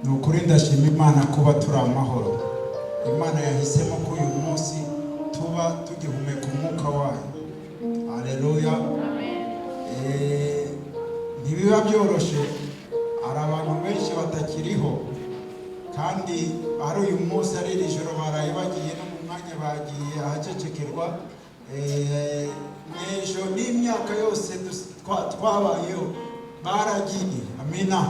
Ni ukuri ndashima Imana kuba turi amahoro. Imana yahisemo ko uyu munsi tuba tugihumeka umwuka wayo. Haleluya. Ntibiba byoroshye, hari abantu benshi batakiriho kandi ari uyu munsi, ari iri joro baraye bagiye, no mu mwanya bagiye ahacecekerwa. N'ejo n'imyaka yose twabayeho baragiye. Amina.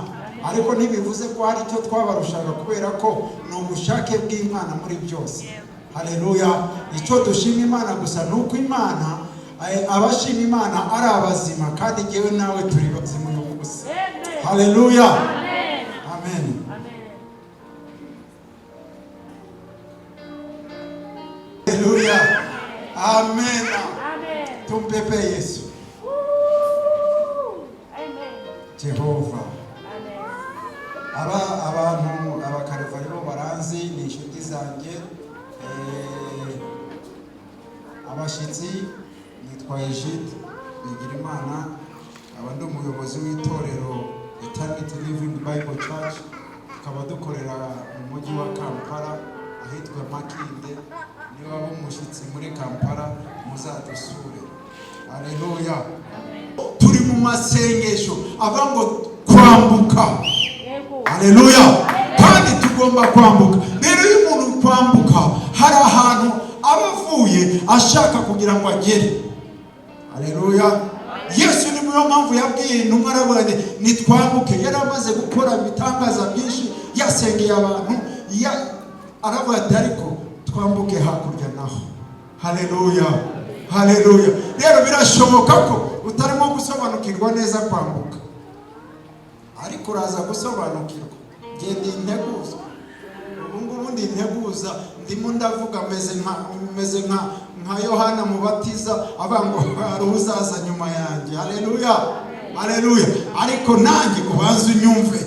Ariko ntibivuze ko hari icyo twabarushaga, kubera ko ni ubushake bw'Imana muri byose. Haleluya. Icyo dushima Imana gusa ni uko Imana, abashima Imana ari abazima, kandi jyewe nawe turi bazima uyu munsi. Haleluya, amen. Haleluya, amen. Tumpepe Yesu Jehova. Aba abantu abakarevari bo baranzi, ni inshuti zanjye. Abashyitsi, nitwa Egide Bigirimana, aba ndi umuyobozi w'itorero Eternity Living Bible Church, tukaba dukorera mu mujyi wa Kampala ahitwa Makinde. Niba waba umushyitsi muri Kampala, muzadusure. Haleluya. Turi mu masengesho avuga ngo kwambuka. Haleluya. Kandi tugomba kwambuka. Rero iyo umuntu kwambuka, hari ahantu aba avuye ashaka kugira ngo agere. Haleluya. Yesu ni niyo mpamvu yabwiye intumwa, aravuga ati: "Nitwambuke." Yari amaze gukora ibitangaza byinshi, yasengeye abantu, aravuga ati: "Ariko twambuke hakurya naho." Haleluya, haleluya. Rero birashoboka ko utarimo gusobanukirwa neza kwambuka, ariko uraza gusobanukirwa. Genda integuza, ubu ngubu ndi integuza, ndimo ndavuga meze nka Yohana Mubatiza avuga ngo hari uzaza nyuma yanjye. Haleluya, haleluya. Ariko nanjye ubanze unyumve,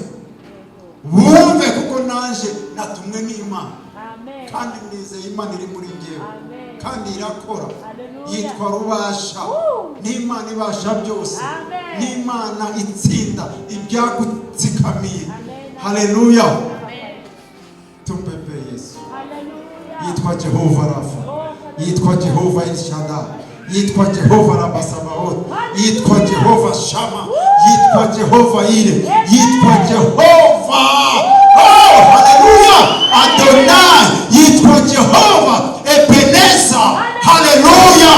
wumve, kuko naje natumwe n'Imana kandi nizeye Imana iri muri njyewe kandi irakora. Yitwa Rubasha, n'Imana ibasha byose, n'Imana itsinda ibyagutsikamiye. Haleluya. Tumpepe Yesu. Yitwa Jehova Rafa, yitwa Jehova Elshada, yitwa Jehova Rabasabaot, yitwa Jehova Shama, yitwa Jehova Ire, yitwa Jehova, oh haleluya, Adonai, yitwa Jehova Ebeneza. Haleluya,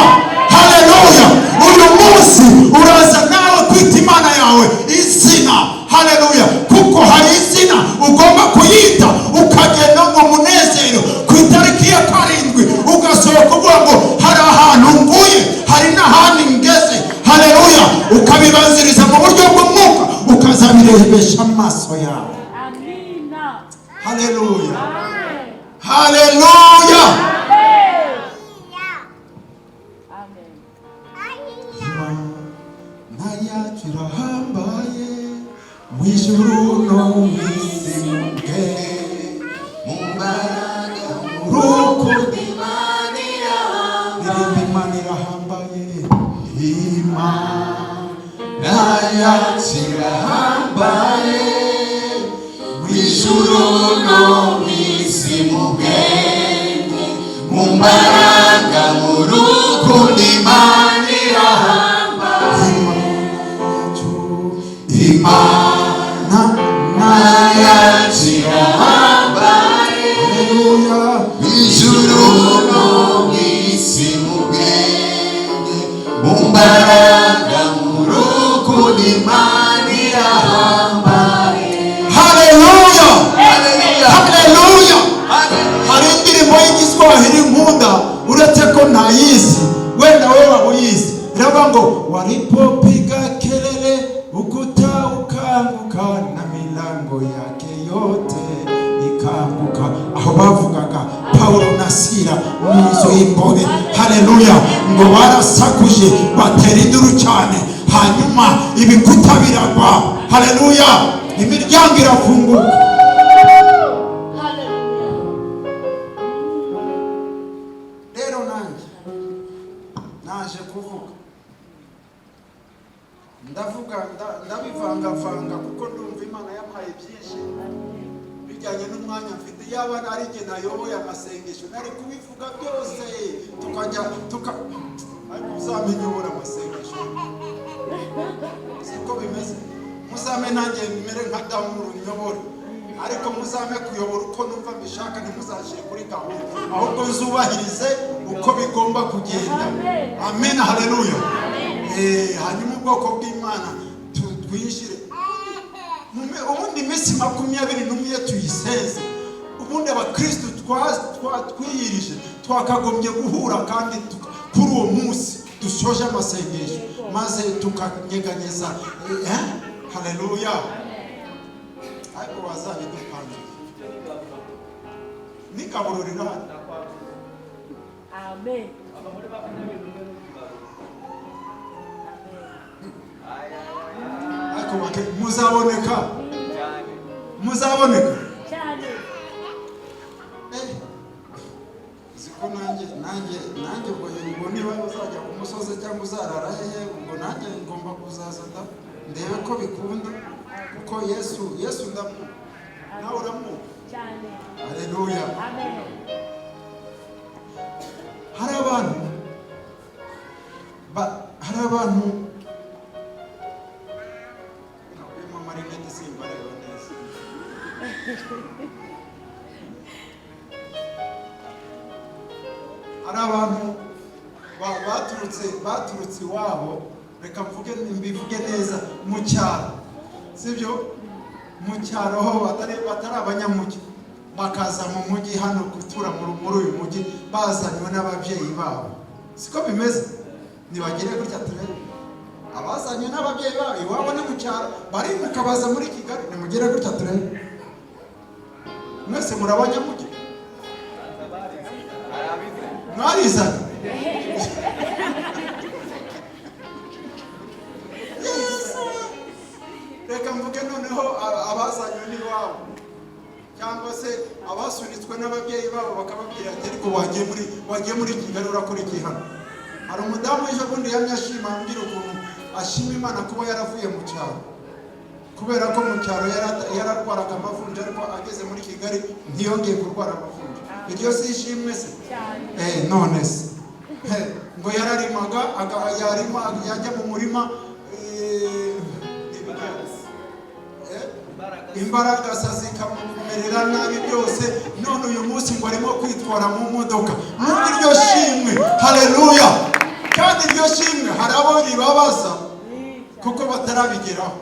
haleluya. Uyu munsi uraza nawe kwita Imana yawe izina. Haleluya. Kuko hari izina ugomba kuyita, ukagenda mu munezero ku itariki ya 7, ugasohoka uvuga ngo hari ahantu mvuye, hari n'ahandi ngeze. Haleluya. Ukabibanziriza mu buryo bw'umwuka, ukazabirebesha amaso yawe. Haleluya, haleluya. Imana yacu irahambaye mu ijuru no mu isi, mu bwenge, mu mbaraga, mu rukundo. Imana irahambaye. Ririmba, Imana irahambaye, Imana yacu irahambaye mu ijuru no mu isi, mu bwenge, mu mbaraga, mu rukundo, Imana irahambaye. Yacu, Imana yacu irahambaye Haleluya. mu ijuru no mu isi, mu bwenge, mu mbaraga, mu rukundo, Imana irahambaye. Haleluya. Haleluya. Haleluya. Hari indirimbo y'Igiswahili nkunda, uretse ko ntayizi, wenda wowe waba uyizi. Iravuga ngo: "Walipopiga kelele, ukuta ukaanguka na milango yake yote ikaanguka." Aho bavugaga Paulo na Sila mu nzu y'imbohe. Haleluya. Ngo barasakuje, batera induru cyane, hanyuma ibikuta biragwa. Haleluya. Imiryango irafunguka. Rero nanjye naje kuvuga, ndavuga ndabivangavanga kuko ndumva Imana yampaye byinshi. Bijyanye n'umwanya mfite, yaba ari jye nayoboye amasengesho, nari kubivuga byose, tukajya tuka, ariko uzamenye uyobora amasengesho siko bimeze. Muzame nanjye mere nka Damuru nyobore, ariko muzame kuyobora uko numva mbishaka, ntimuzashyire kuri gahunda, ahubwo nzubahirize uko bigomba kugenda. Amen, haleluya. Hanyuma ubwoko bw'Imana twinjire ubundi iminsi 21 iyo tuyisenze, ubundi abakristu twiyirije twakagombye guhura kandi kuri uwo munsi dusoje amasengesho, maze tukanyeganyeza. Haleluya. Ariko bazabidupangira n'igaburo rirahari. Amen. Ariko muzaboneka, muzaboneka. Cyane. Uzi ko nanjye ubwo niba uzajya ku musozi cyangwa uzarara hehe, ubwo nanjye ngomba kuzaza nda ndebe ko bikunda, kuko Yesu ndamu, nawe uramu. Cyane. Haleluya. Amen. Hari abantu nakuyemo amarinete, simbareba neza. Hari abantu baturutse iwabo, reka mvuge, mbivuge neza, mu cyaro, sibyo? Mu cyaro ho batari abanyamujyi, bakaza mu mujyi hano gutura muri uyu mujyi bazanywe n'ababyeyi babo, siko bimeze? Nibagire gutya turebe abazanywe n'ababyeyi babo, iwabo ni mu cyaro, barimuka baza muri Kigali. Nimugire gutya turebe. Mwese muri abanyamujyi, mwarizanye. Yesu! Reka mvuge noneho abazanywe n'iwabo cyangwa se abasunitswe n'ababyeyi babo, bakababwira ati: "Ariko wagiye muri Kigali, urakora iki hano?" Hari umudamu ejo bundi yamye ashima, ambwira ukuntu ashima Imana kuba yaravuye mu cyaro, kubera ko mu cyaro yararwaraga amavunja, ariko ageze muri Kigali ntiyongeye kurwara amavunja. Iryo si ishimwe se? Cyane. None se ngo yararimaga, yarima, yajya mu murima, imbaraga zikamumerera nabi byose. None uyu munsi ngo arimo kwitwara mu modoka. Mwumve iryo shimwe, haleluya! Kandi iryo shimwe hari abo ribabaza kuko batarabigeraho.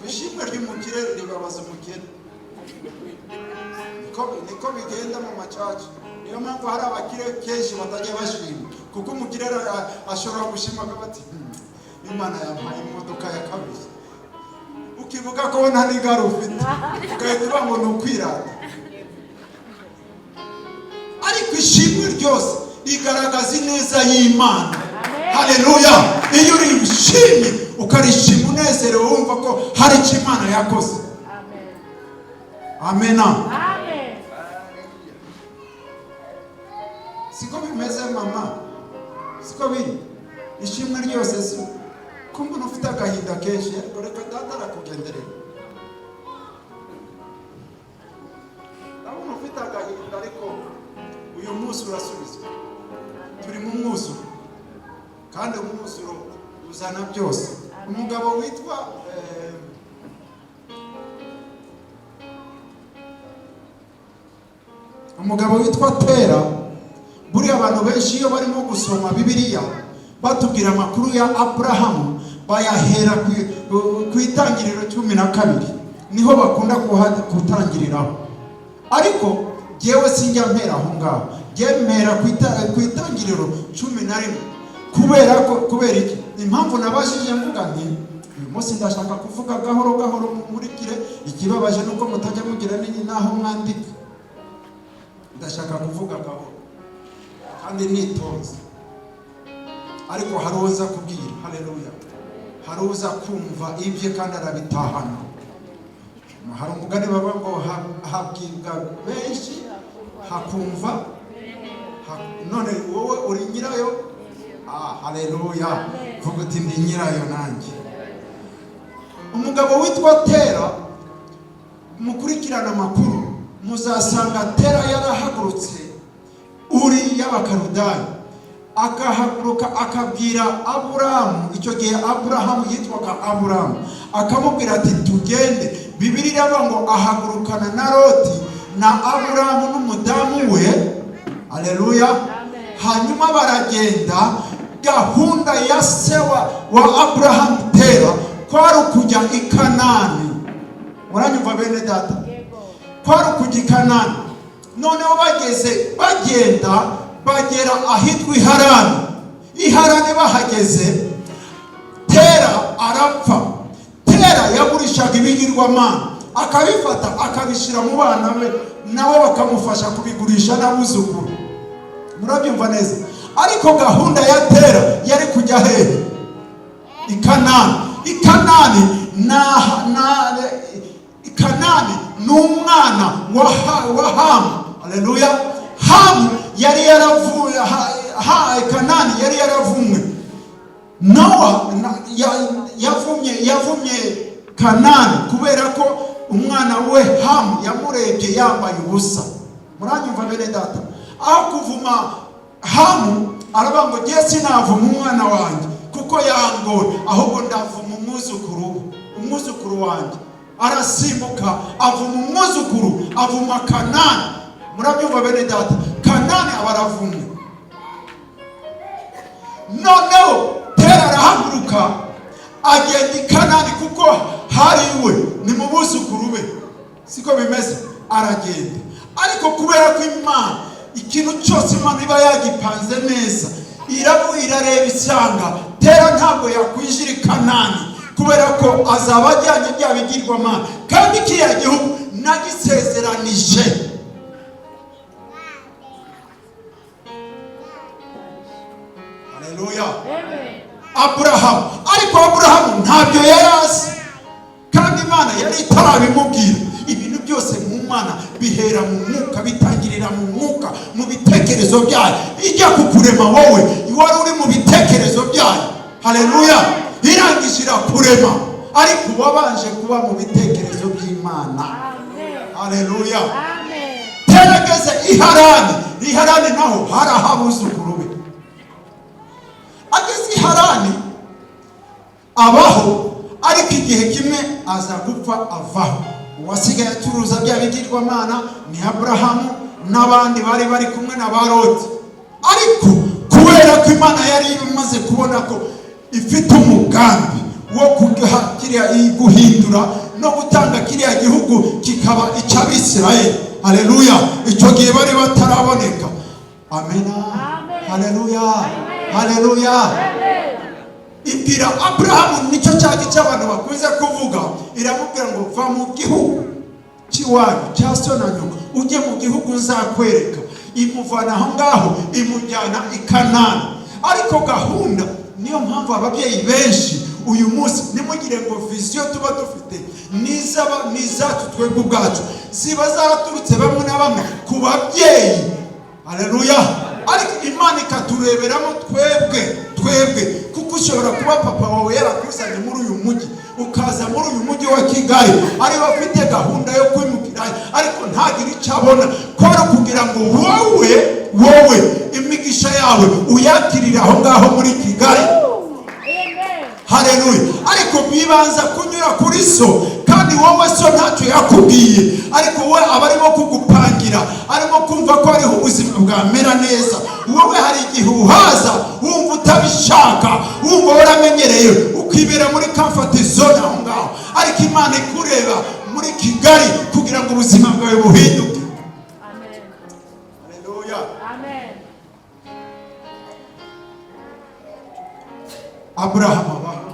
Ishimwe ry'umukire ribabaza umukene, niko bigenda mu macaca. Niyo mpamvu hari abakire kenshi batajya bashima, kuko umukire ashobora gushima akavuga ati: Imana yampaye imodoka ya kabiri," ukivuga ko nta n'igare ufite, ugahita uvuga ngo ni ukwirata. Ariko ishimwe ryose rigaragaza ineza y'Imana. Haleluya! Iyo urishimye, ukarishima unezerewe, wumva ko hari icyo Imana yakoze. Amen. Amena. Amen. Siko bimeze mama? Siko biri? Ishimwe ryose si ko umuntu ufite agahinda kenshi, ariko reka data arakugenderera. Ndabona ufite agahinda, ariko uyu munsi urasubizwa. Turi mu mwuzuro, kandi umwuzuro uzana byose. Umugabo witwa Tera, buriya abantu benshi iyo barimo gusoma Bibiliya batubwira amakuru ya Aburahamu, bayahera ku Itangiriro 12, niho bakunda gutangiriraho. Ariko jyewe sinjya mpera aho ngaho, jyewe mpera ku Itangiriro 11. Kubera ko, kubera iki? Impamvu nabashije mvuga nti uyu munsi ndashaka kuvuga gahoro gahoro mumurikire. Ikibabaje nuko mutajya mugira n'aho mwandika. Ndashaka kuvuga gahoro kandi nitonze, ariko hari uza kubwira, haleluya, hari uza kumva ibye kandi arabitahana. Hari umugani baba ngo habwirwa benshi hakumva none wowe uri nyirayo. Haleluya! Vuga uti: "Ndi nyirayo nanjye." Umugabo witwa Tera. Mukurikirana amakuru, muzasanga Tera yarahagurutse Uri y'Abakarudayi, akahaguruka akabwira Aburahamu. Icyo gihe Aburahamu yitwaga Aburahamu. Akamubwira ati: "Tugende." Bibiliya iravuga ngo ahagurukana na Loti na Aburahamu n'umudamu we. Aleluya! Hanyuma baragenda. Gahunda ya se wa Aburahamu Tera kwari ukujya i Kanani. Muranyumva, bene data? Kwari ukujya i Kanani. Noneho bageze, bagenda, bagera ahitwa Iharani. Iharani bahageze, Tera arapfa. Tera yagurishaga ibigirwamana, akabifata akabishyira mu bana be, nabo bakamufasha kubigurisha n'abuzukuru. Murabyumva neza? Ariko gahunda ya Tera yari kujya hehe? I Kanani. I Kanani na Kanani ni umwana wa Hamu. Haleluya! Hamu yari yaravuye Kanani yari yaravumwe. Nowa yavumye Kanani kubera ko umwana we Hamu yamurebye yambaye ubusa. Muranyumva, bene data? Aho kuvuma Hamu, aravuga ngo: "Ngiye sinavuma umwana wanjye kuko yangora, ahubwo ndavuma umwuzukuru we, umwuzukuru wanjye." Arasimbuka avuma umwuzukuru, avuma Kanani. Murabyumva, bene data? Kanani aba aravumwe. Noneho Tera arahaguruka agenda i Kanani, kuko hari iwe, ni mu buzukuru be, siko bimeze? Aragenda, ariko kubera ko Imana, ikintu cyose Imana iba yagipanze neza, irabu irareba isanga Tera ntabwo yakwinjira i Kanani, kubera ko azaba ajyanye bya bigirwamana, kandi kiriya gihugu nagisezeranije. Haleluya! Aburahamu. Ariko Aburahamu ntabyo yari azi, kandi Imana yari itarabimubwira. Ibintu byose mu Mana bihera mu mwuka, bitangirira mu mwuka, mu bitekerezo byayo. Ijya kukurema wowe, wari uri mu bitekerezo byayo. Haleluya! Irangije irakurema, ariko wabanje kuba mu bitekerezo by'Imana. Haleluya! Tera ageze i Harani. I Harani naho hari ahabuzukuru be. Ageze i Harani abaho, ariko igihe kimwe aza gupfa, avaho. Uwasigaye acuruza bya bigirwamana ni Aburahamu n'abandi bari bari kumwe na ba Loti. Ariko kubera ko Imana yari imaze kubona ko ifite umugambi wo guhindura no gutanga kiriya gihugu kikaba icy'Abisirayeli, haleluya, icyo gihe bari bataraboneka. Amena! Haleluya, haleluya! Ibwira Aburahamu, nicyo cya gice abantu bakunze kuvuga, iramubwira ngo: "Va mu gihugu cy'iwanyu cya so na nyoko, ujye mu gihugu nzakwereka." Imuvana aho ngaho, imujyana i Kanani. Ariko gahunda, niyo mpamvu ababyeyi benshi uyu munsi, ntimugire ngo vision tuba dufite n'izaba n'izacu twebwe ubwacu, ziba zaraturutse bamwe na bamwe ku babyeyi. Haleluya! Ariko Imana ikatureberamo twebwe, kuko ushobora kuba papa wawe yarakuzanye muri uyu mujyi, ukaza muri uyu mujyi wa Kigali ariwe afite gahunda yo kwimukira, ariko ntagire icyo abona, kubera kugira ngo wowe imigisha yawe uyakirire aho ngaho muri Kigali. Haleluya! Ariko bibanza kunyura kuri so, kandi wowe so ntacyo yakubwiye, ariko we aba arimo kugupangira, arimo kumva ko hariho ubuzima bwamera neza. Wowe hari igihe uhaza wumva utabishaka, wumva waramenyereye, ukibera muri comfort zone aho ngaho, ariko Imana ikureba muri Kigali kugira ngo ubuzima bwawe buhinduke. Haleluya! Aburahamu abaho,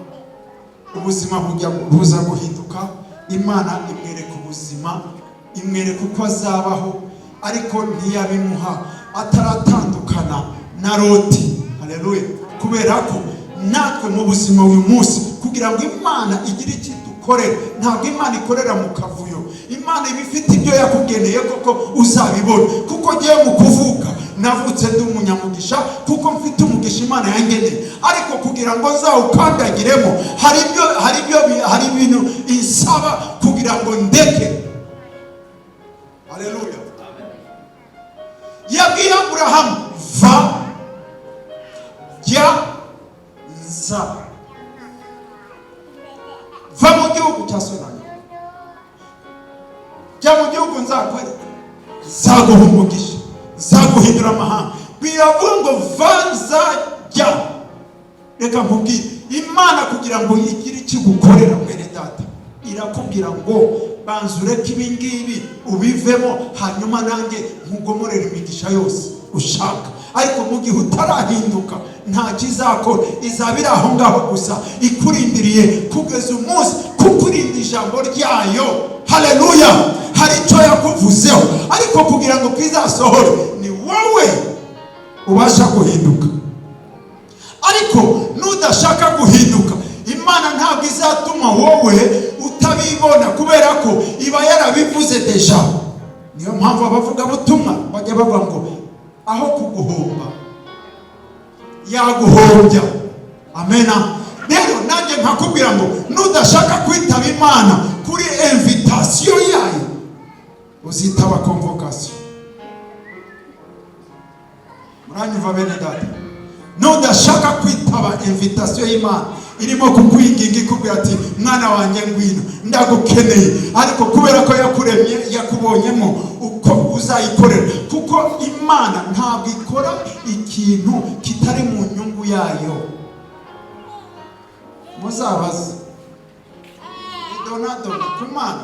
ubuzima bujya buza guhinduka. Imana imwereka ubuzima, imwereka uko azabaho, ariko ntiyabimuha ataratandukana na Loti. Haleluya! Kubera ko natwe mu buzima uyu munsi, kugira ngo Imana igire icyo idukorera, ntabwo Imana ikorera mu kavuyo. Imana iba ifite ibyo yakugeneye koko uzabibona. Kuko ngiye mu kuvuka, navutse ndi umunyamugisha, kuko mfite umugisha Imana yangeneye, ariko kugira ngo nzawukandagiremo, hari ibyo hari ibintu insaba kugira ngo ndeke. Haleluya! Yabwiye Aburahamu: "Va, jya, nza. Va mu gihugu cya so na nyoko, jya mu gihugu nzakwereka, nzaguha umugisha, nzaguhindura amahanga." Biravuga ngo va, nza, jya. Reka nkubwire, Imana kugira ngo igire icyo igukorera, mwene data, irakubwira ngo banza ureke ibi ngibi ubivemo, hanyuma nanjye nkugomorere imigisha yose ushaka. Ariko mu gihe utarahinduka, nta kizakora, izaba iri aho ngaho gusa ikurindiriye kugeza umunsi, kuko urinda ijambo ryayo. Haleluya! Hari icyo yakuvuzeho, ariko kugira ngo kizasohore ni wowe ubasha guhinduka. Ariko nudashaka guhinduka, Imana ntabwo izatuma wowe utabibona, kubera ko iba yarabivuze déjà. Niyo mpamvu abavugabutumwa bajya bavuga ngo aho kuguhomba yaguhombya. Amena. Rero nanjye nkakubwira ngo nudashaka kwitaba Imana kuri invitation yayo, uzitaba convocation. Muranyumva, bene data? Nudashaka kwitaba invitation y'Imana irimo kukwinginga, ikubwira ati: "Mwana wanjye, ngwino, ndagukeneye." Ariko kubera ko yakuremye, yakubonyemo uko uzayikorera, kuko Imana ntabwo ikora ikintu kitari mu nyungu yayo. Muzabaze idonadona ku Mana.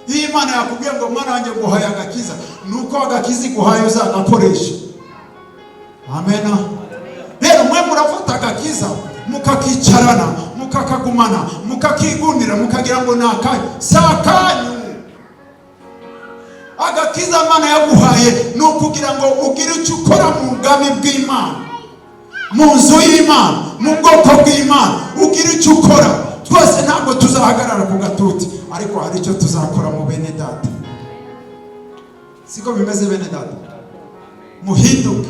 Iyo Imana yakubwiye ngo: "Mwana wanjye, nguhaye agakiza," ni uko agakiza iguhaye uzagakoresha. Amena. Rero mwe murafata agakiza mukakicarana, mukakagumana, mukakigundira, mukagira ngo ni akanyu. Si akanyu. Agakiza Imana yaguhaye ni ukugira ngo ugire icyo ukora mu bwami bw'Imana, mu nzu y'Imana, mu bwoko bw'Imana, ugire icyo ukora. Twese ntabwo tuzahagarara ku gatuti, ariko hari icyo tuzakora mu bene data. Siko bimeze, bene data? Muhinduke,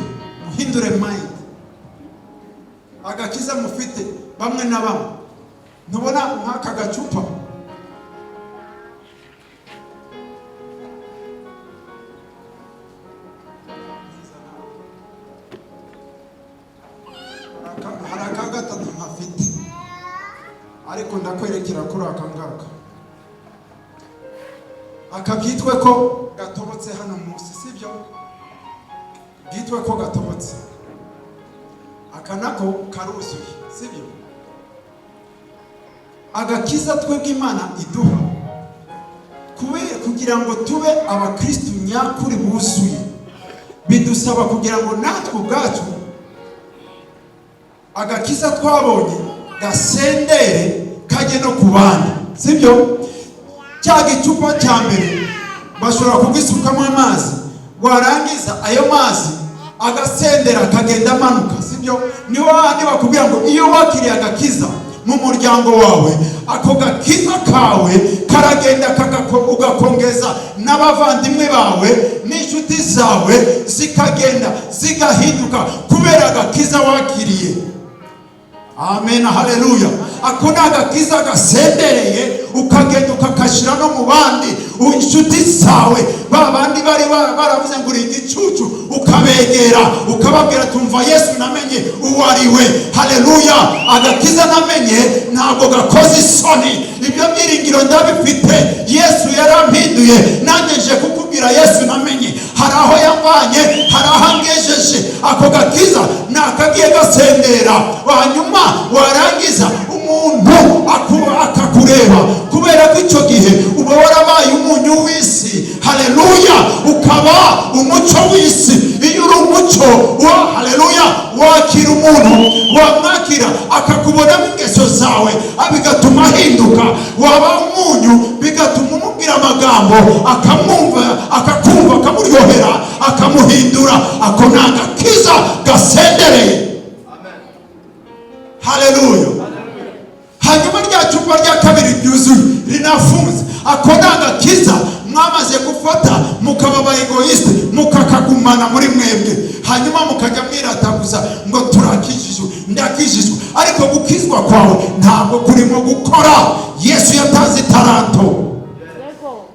muhindure mind. Agakiza mufite, bamwe na bamwe, ntubona nk'aka gacupa? Hari aka gatatu ntafite, ariko ndakwerekera kuri aka ngaka. Aka byitwe ko gatobotse hano munsi, sibyo? Byitwe ko gatobotse. Aka nako karuzuye, sibyo? Agakiza twebwe Imana iduha kubera kugira ngo tube abakristu nyakuri buzuye, bidusaba kugira ngo natwe ubwacu agakiza twabonye gasendere, kajye no ku bandi, sibyo? Cya gicupa cya mbere bashobora kugisukamo amazi, warangiza ayo mazi agasendera, akagenda amanuka, sibyo? Niho handi bakubwira ngo iyo wakiriye agakiza mu muryango wawe, ako gakiza kawe karagenda ugakongeza n'abavandimwe bawe n'inshuti zawe, zikagenda zigahinduka kubera agakiza wakiriye. Amen, haleluya! Ako ni agakiza gasendereye, ukagenda ukakashyira no mu bandi, inshuti zawe, ba bandi bari baravuze ngo uri igicucu, ukabegera ukababwira: "Tumva, Yesu namenye uwo ari we. Haleluya! Agakiza namenye ntabwo gakoze isoni. Ibyo byiringiro ndabifite. Yesu yarampinduye. Nanjye nje kukubwira Yesu namenye. Hari aho yamvanye, hari aho angejeje." Ako gakiza ni akagiye gasendera, hanyuma warangiza umuntu akakureba, kubera ko icyo gihe uba warabaye umunyu w'isi. Haleluya! Ukaba umucyo w'isi. Iyo uri umucyo wa, haleluya, wakira umuntu, wamwakira akakubonamo ingeso zawe, bigatuma ahinduka. Waba umunyu, bigatuma umubwira amagambo akamwumva, akakumva, akamuryohera, akamuhindura. Ako ni agakiza gasendereye. Haleluya! Hanyuma rya cupa rya kabiri ryuzuye rinafunze, ako ni agakiza mwamaze gufata, mukaba aba égoïste, mukakagumana muri mwebwe, hanyuma mukajya mwirataguza ngo turakijijwe, ndakijijwe. Ariko gukizwa kwawe ntabwo kurimo gukora. Yesu yatanze itaranto. Yego.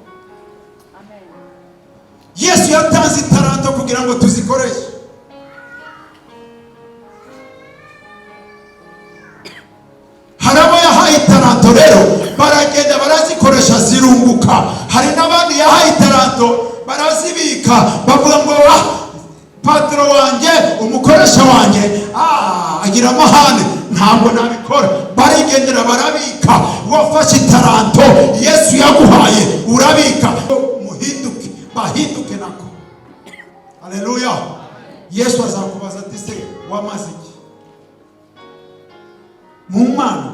itaranto kugira ngo tuzikoreshe. Hari abo yahaye itaranto rero baragenda barazikoresha zirunguka. Hari n'abandi yahaye itaranto barazibika, bavuga ngo ah, patro wanjye, umukoresha wanjye, agira amahane, ntabwo nabikora. Barigendera barabika. Wafashe itaranto Yesu yaguhaye urabika. Muhinduke, bahinduke nako. Haleluya. Yesu azakubaza ati: "Se wamaze iki mu Mana?"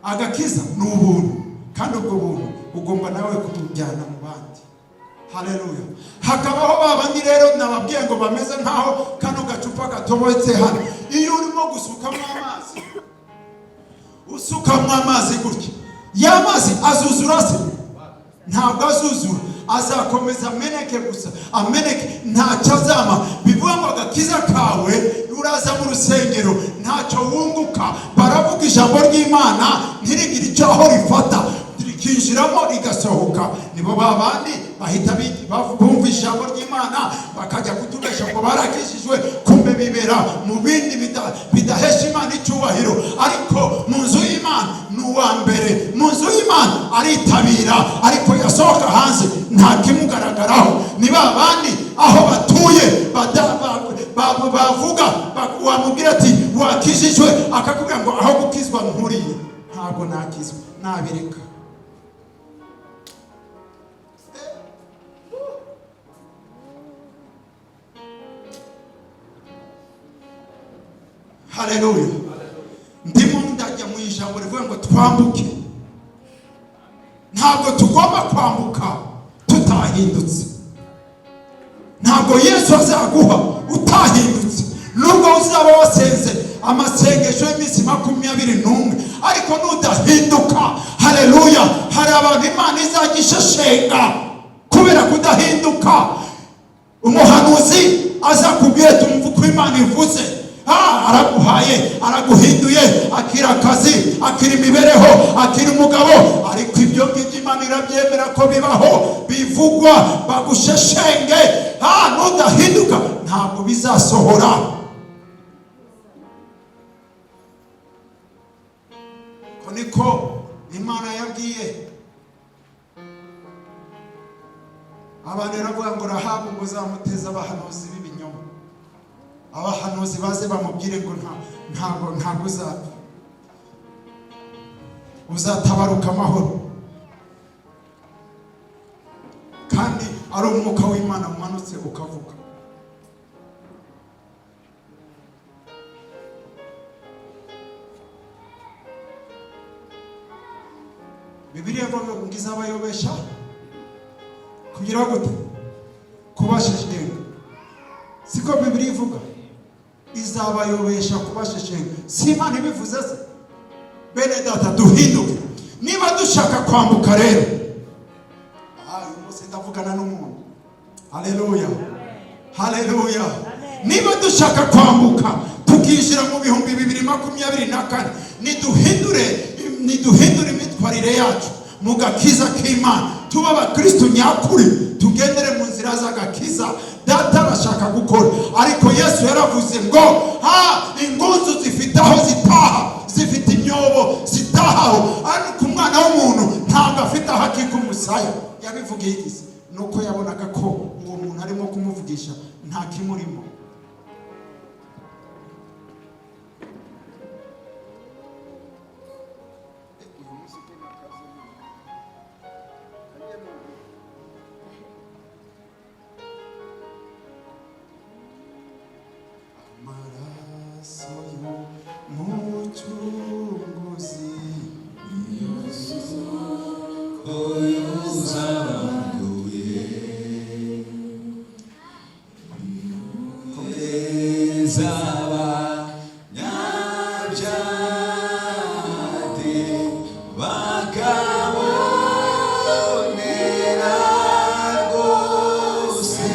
Agakiza ni ubuntu, kandi ubwo buntu ugomba nawe kubujyana mu bandi. Haleluya. Hakabaho ba bandi rero nababwiye ngo bameze nkaho kano gacupa gatobotse hano. Iyo urimo gusukamo amazi, usukamo amazi gutya, ya mazi azuzura se? Ntabwo azuzura, azakomeza ameneke gusa, ameneke, ntacyo azama. Bivuga ngo agakiza kawe, uraza mu rusengero ntacyo wunguka. Baravuga ijambo ry'Imana ntirigire icyo aho rifata, rikinjiramo rigasohoka. Nibo ba bandi bahita bumva ijambo ry'Imana bakajya kutubesha ngo barakijijwe, kumbe bibera mu bindi bidahesha Imana icyubahiro. Ariko mu nzu y'Imana ni uwa mbere, mu nzu y'Imana aritabira, ariko yasohoka hanze nta kimugaragaraho. Ni ba bandi aho batuye bavuga, wamubwira ati: "Wakijijwe?" akakubwira ngo: "Aho gukizwa nkuriye, ntabwo nakizwa, nabireka." Haleluya. Ndimo ndajya mu ijambo rivuga ngo twambuke. Ntabwo tugomba kwambuka tutahindutse. Ntabwo Yesu azaguha utahindutse. Nubwo uzaba wasenze amasengesho y'iminsi 21, ariko nudahinduka, haleluya, hari abantu Imana izajya isheshenga kubera kudahinduka. Umuhanuzi azakubwira, tumva uko Imana ivuze. Araguhaye, araguhinduye, akira akazi, akira imibereho, akira umugabo, ariko ibyo ngibyo Imana irabyemera ko bibaho, bivugwa, bagusheshenge. Nudahinduka ntabwo bizasohora. Ko niko Imana yabwiye abantu, iravuga ngo Rahabu ngo uzamuteze abahanuzi b'ibinyoma, abahanuzi baze bamubwire ngo ntabwo uzapfa, uzatabaruka amahoro, kandi ari umwuka w'Imana umanutse ukavuga. Bibiliya ivuga ngo izabayobesha kugira gute? Kubasheshenga. Siko Bibiliya ivuga? Izabayobesha kubasheshenga. Si Imana ibivuze se? Bene data, duhinduke niba dushaka kwambuka. Rero uyu munsi ndavugana n'umuntu. Haleluya, haleluya. Niba dushaka kwambuka tukinjira mu 2024, niduhindure imyitwarire yacu mu gakiza k'Imana, tuba abakristo nyakuri, tugendere mu nzira z'agakiza Data arashaka gukora. Ariko Yesu yaravuze ngo ha ingunzu zifite aho zitaha, zifite imyobo zitahaho, ariko Umwana w'umuntu ntabwo afite aho akika umusaya. Yabivugiye igize nuko yabonaga ko uwo muntu arimo kumuvugisha nta kimurimo. Uyu munsi ko nakaze none. Amaraso y'Umucunguzi Yuzabanduye Kezaba nyabyate bakabonera rwose.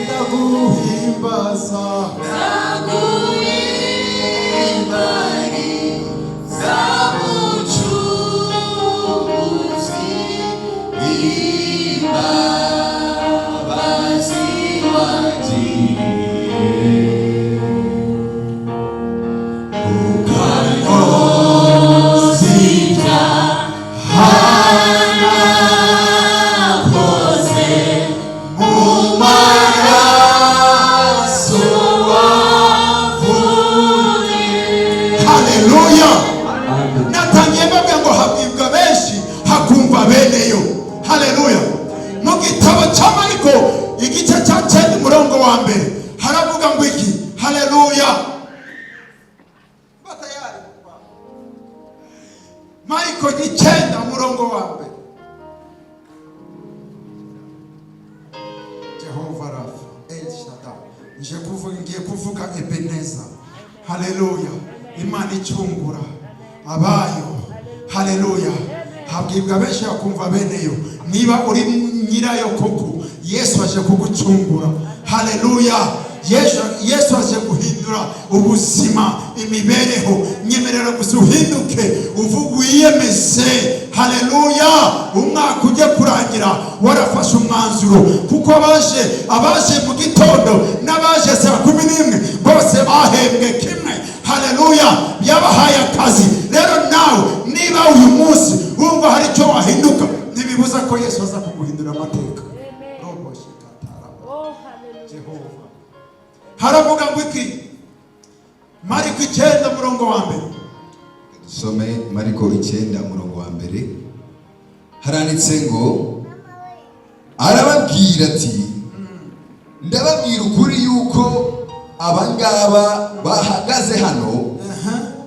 Ndaguhimbaza. Ndaguhimbariza Mucunguzi w'imbabazi wanjye. Haleluya. Mu gitabo cya Mariko, igice cya 9, umurongo wa 1, haravuga ngo iki? Haleluya. Batayari. Mariko 9, umurongo wa 1. Jehova Rafa, El Shaddai. Nje kuvuga, ngiye kuvuga Ebeneza. Haleluya. Imana icungura abayo. Haleluya. Habwibwa benshi bakumva beneyo. Niba uri nyirayo koko, Yesu aje kugucungura. Haleluya. Yesu aje guhindura ubuzima, imibereho. Nyemerera gusa uhinduke, uvuge, wiyemeze. Haleluya. Umwaka ujye kurangira warafashe umwanzuro, kuko abaje mu gitondo n'abaje saa 11 bose bahembwe kimwe. Haleluya. Yabahaye akazi. Rero nawe niba uyu munsi wumva hari icyo wahinduka, ntibibuza ko Yesu aza kuguhindura amateka. Robo shikatara. Oh, hallelujah. Jehova. Haravuga ngo iki? Mariko 9, umurongo wa 1. Dusome Mariko 9, umurongo wa 1. Haranditse ngo: "Arababwira ati: Ndababwira ukuri yuko abangaba bahagaze hano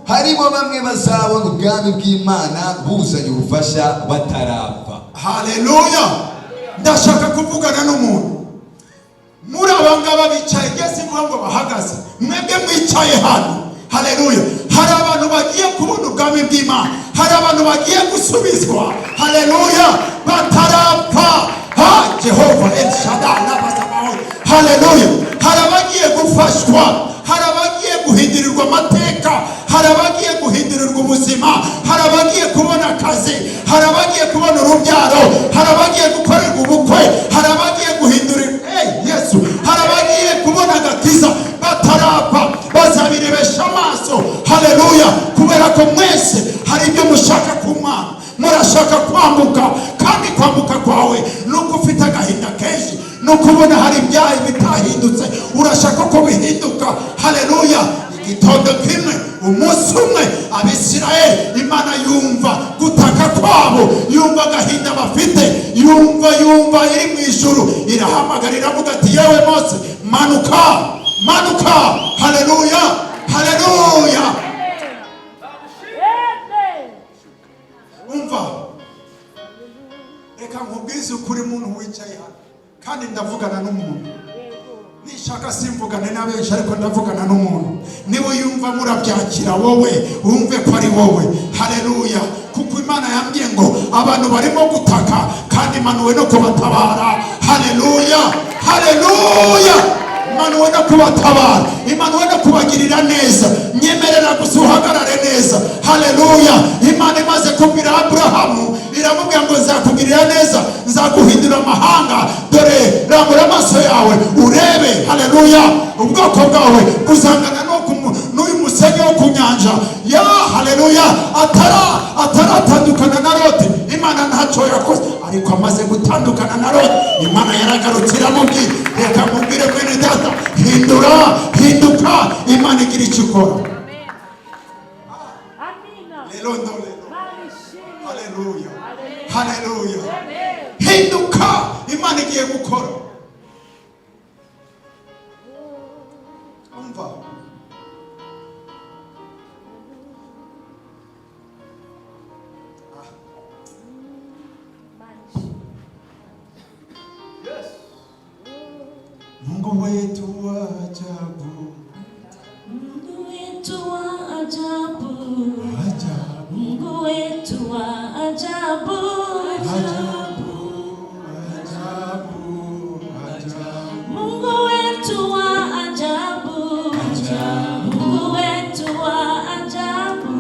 harimo bamwe bazabona ubwami bw'Imana buzanye ubufasha batarapfa." Haleluya. Ndashaka kuvugana n'umuntu muri aba ngaba bicaye. Ngeze mvuga ngo bahagaze, mwebwe mwicaye hano. Haleluya. Hari abantu bagiye kubona ubwami bw'Imana, hari abantu bagiye gusubizwa, haleluya, batarapfa. Ha, Jehova El Shaddai n'abasabaho. Haleluya. Hari abagiye gufashwa, hari abagiye guhindurirwa amateka, hari abagiye guhindurirwa ubuzima, hari abagiye kubona akazi, hari abagiye kubona urubyaro, hari abagiye gukorerwa ubukwe, hari abagiye guhindurirwa. Hey, Yesu. Hari abagiye kubona agakiza batarapfa, bazabirebesha amaso. Haleluya. Kubera ko mwese hari ibyo mushaka ku Mana, murashaka kwambuka, kandi kwambuka kwawe nuko ufite agahinda kenshi, nuko ubona hari ibyaha bitahindutse, urashaka ko bihinduka. Haleluya. Igitondo kimwe, umunsi umwe, Abisirayeli, Imana yumva gutaka kwabo, yumva agahinda bafite, yumva iri mu ijuru, irahamagara, iravuga ati: "Yewe Mose, manuka, manuka." Haleluya, haleluya. Amen. Umva, reka nkubwize ukuri, muntu wicaye hano, kandi ndavugana n'umuntu. Nishaka simvugane na benshi, ariko ndavugana n'umuntu. Niba uyumva murabyakira, wowe wumve ko ari wowe. Haleluya. Kuko Imana yambwiye ngo abantu barimo gutaka, kandi manuwe no kubatabara. Haleluya, haleluya. Imanuwe no kubatabara, imanuwe no kubagirira neza. Nyemerera gusa uhagarare neza. Haleluya. Imana imaze kubwira Aburahamu, iramubwira ngo: "Nzakugirira neza, nzaguhindura amahanga. Dore rambura amaso yawe urebe. Haleluya. Ubwoko bwawe buzangana n'uyu musenyi wo ku nyanja ya." Haleluya. Ataratandukana na Loti, Imana ntacyo yakoze, ariko amaze gutandukana na Loti, Imana yaragarutse iramubwira. Reka mubwire mwene data: hindura, hinduka, Imana igira icyo ikora. Amina. Lelo ndo lelo. Barishimwe. Haleluya, haleluya. Amen. Hinduka, Imana igiye gukora. Umva. Barishimwe. Mungu wetu wa ajabu. Mungu wetu wa ajabu, Ajabu. Mungu wetu wa ajabu, Ajabu, ajabu, ajabu. Mungu wetu wa ajabu, Mungu wetu wa ajabu,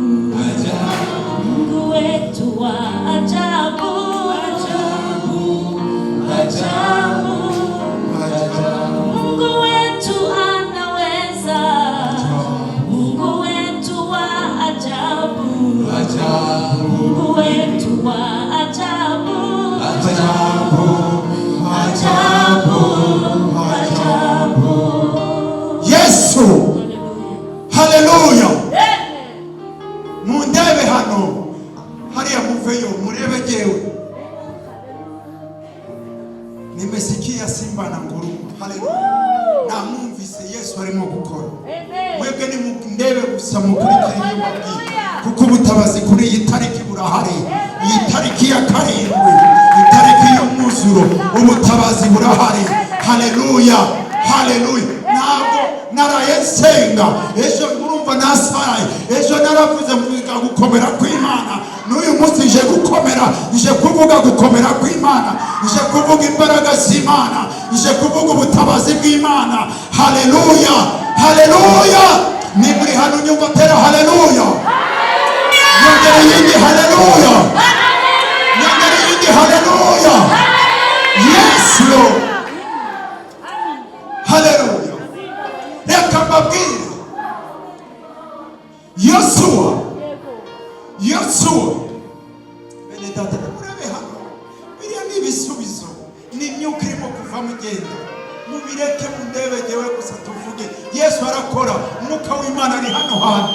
Mungu wetu wa ajabu, ajabu. Ajabu. Mungu wetu anaweza. Nimesikia simba na nguruma. Haleluya. Namwumvise Yesu arimo gukora. Amen. Mwebwe nimundebe gusa, mukurikire ibyo mbabwira, kuko ubutabazi kuri iyi tariki burahari. Iyi tariki ya 7, itariki y'umwuzuro, ubutabazi burahari. Haleluya, haleluya. Ntabwo naraye nsenga ejo, murumva nasaraye ejo, naravuze mvuga gukomera kw'Imana. N'uyu munsi nje gukomera, nje kuvuga gukomera kw'Imana, nje kuvuga imbaraga z'Imana, nje kuvuga ubutabazi bw'Imana. Haleluya, haleluya. Niba uri hano unyumva, tera haleluya. Nyongera iyindi haleluya, nyongera iyindi haleluya. Yes, Lord. Haleluya. Reka mbabwire, Yosuwa, Yosuwa, bene data, murebe hano, biriya ni ibisubizo, ni imyuka irimo kuva mugenda. Mubireke, mundebe jyewe gusa, tuvuge. Yesu arakora. Umwuka w'Imana ari hano hantu,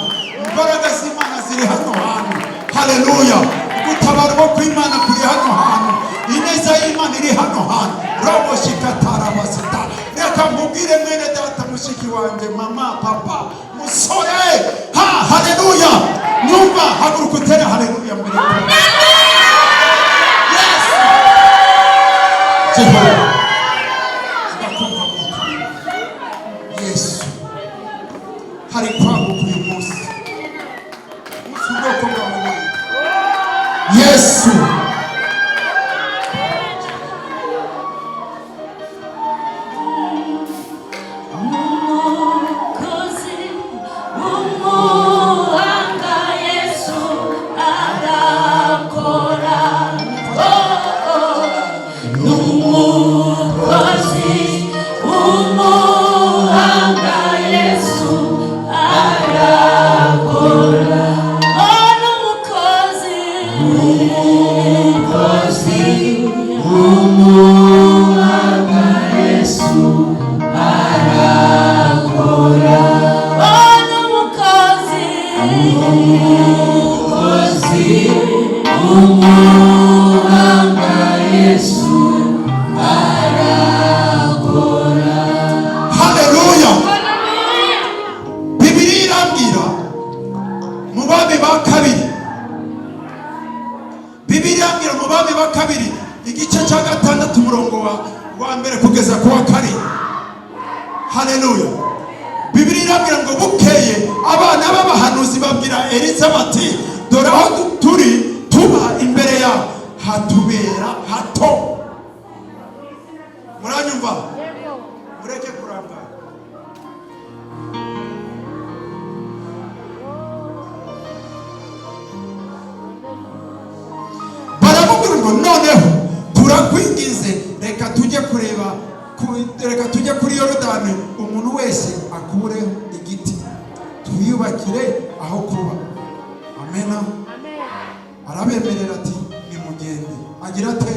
imbaraga z'Imana ziri hano hantu. Haleluya. Gutabarwa kw'Imana kuri hano hantu, ineza y'Imana iri hano hantu. Robo shikatarabasita. Reka nkubwire, mwene data, mushiki wanjye, mama, papa, musore, ha, haleluya. Nyumva, haguruka utere haleluya mbere. Yes, Jehova, ndakumva mwuka. Yesu hari kwaguka uyu munsi, munsi ubwoko bwawe Mana. Yesu. Umukozi w'umuhanga, Yesu arakora. Oh, n'umukozi w'umuhanga, Yesu arakora. Oh, n'umukozi, umukozi w'umuhanga, Yesu arakora. Oh, n'umukozi, umukozi w'umuhanga, Yesu arakora. Haleluya. Bibiliya irambwira mu Bami ba Kabiri, Bibiliya irambwira mu Bami ba Kabiri igice cya 6, umurongo wa 1 kugeza ku wa 7. Haleluya. Bibiliya irambwira ngo bukeye abana b'abahanuzi babwira Elisa bati: "Dore aho turi tuba imbere yawe hatubera hato." Muranyumva? Mureke kurangara. Baramubwira ngo: "Noneho turakwingize, reka tujye kureba reka tujye kuri Yorodani, umuntu wese akureho igiti, twiyubakire aho kuba." Amena. Arabemerera ati: "Nimugende." Agira ate?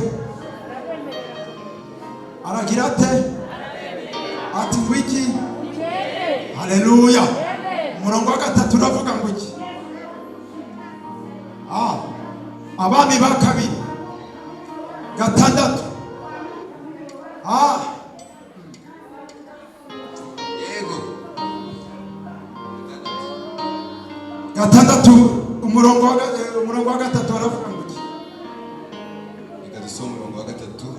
Aragira ate? Ati ngwiki? Haleluya. Umurongo wa 3 uravuga ngo iki? Ah, Abami ba Kabiri 6. Ah. Yego. 6, umurongo wa 3 baravuga ngo iki? Reka dusome umurongo wa 3,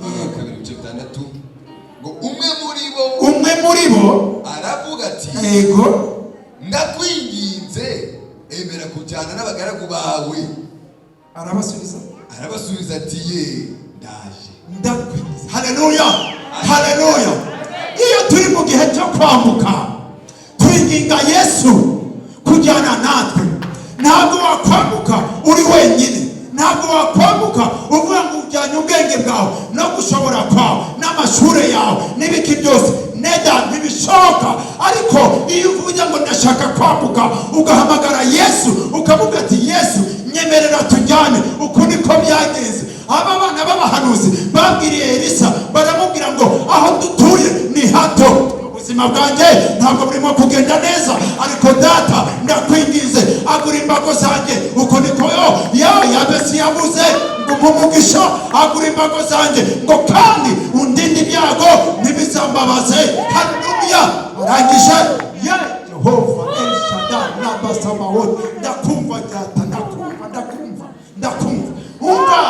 wa 2, ibice 6, ngo: "Umwe muri bo Umwe muri bo aravuga ati: Yego. 'Ndakwinginze, emera kujyana n'abagaragu bawe.' Arabasubiza. Arabasubiza ati: 'Ye, ndaje.'" Ndakwingiza. Haleluya, haleluya. Iyo turi mu gihe cyo kwambuka, twinginga Yesu kujyana natwe. Ntabwo wakwambuka uri wenyine. Ntabwo wakwambuka uvuga ngo ujyanye ubwenge bwawe no gushobora kwawe n'amashuri yawe n'ibiki byose. Neda, ntibishoboka. Ariko iyo uvuze ngo ndashaka kwambuka, ugahamagara Yesu, ukavuga ati: "Yesu, nyemerera tujyane." Uku niko byagenze. Aba bana b'abahanuzi babwiriye Elisa, baramubwira ngo: "Aho dutuye ni hato, ubuzima bwanjye ntabwo burimo kugenda neza, ariko data, ndakwingize, agura imbago zanjye." Uko niko yo ya Yabesi yavuze ngo: "Umugisha, agura imbago zanjye," ngo kandi undindire. Ntibikambabaze. Haleluya. Arangije ye Yehova El Shaddai Rabasamawot. Ndakumva data, ndakumva, ndakumva, ndakumva. Umva,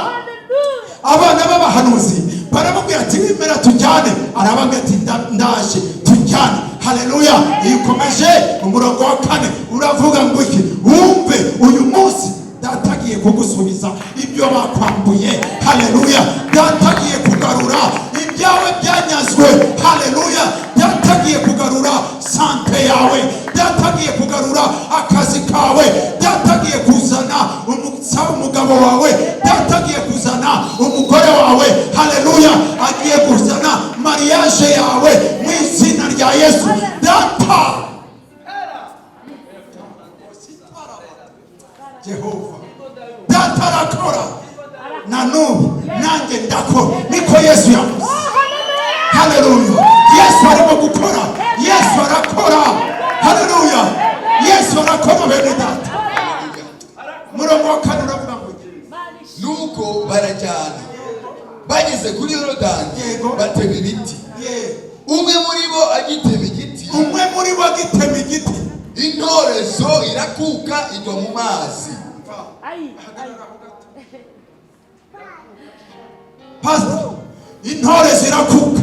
abana b'abahanuzi baramubwira ati: "Wemera tujyane?" Arababwira ati: "Ndaje tujyane." Haleluya. Iyo ukomeje umurongo wa 4 uravuga ngo iki? Wumve, uyu munsi data agiye kugusubiza ibyo bakwambuye. Haleluya. Data agiye kugarura ibyawe byanyazwe. Haleluya. Data agiye kugarura santé yawe. Data agiye kugarura akazi kawe. Data agiye kuzana umugabo wawe. Data agiye kuzana umugore wawe. Haleluya. Agiye kuzana mariage yawe mu izina rya Yesu. Data Jehova, data arakora na n'ubu, nanjye ndakora, niko Yesu yavuze. Haleluya. Yesu arimo gukora, Yesu arakora. Haleluya. Yesu arakora, bene data. Murongo wa 4 uravuga ngo iki? Nuko barajyana, bageze kuri Yorodani, batema ibiti. Umwe muri bo agitema igiti, Umwe muri bo agitema igiti, intorezo irakuka igwa mu mazi. Ayi, ayi. Pastor, intore zirakuka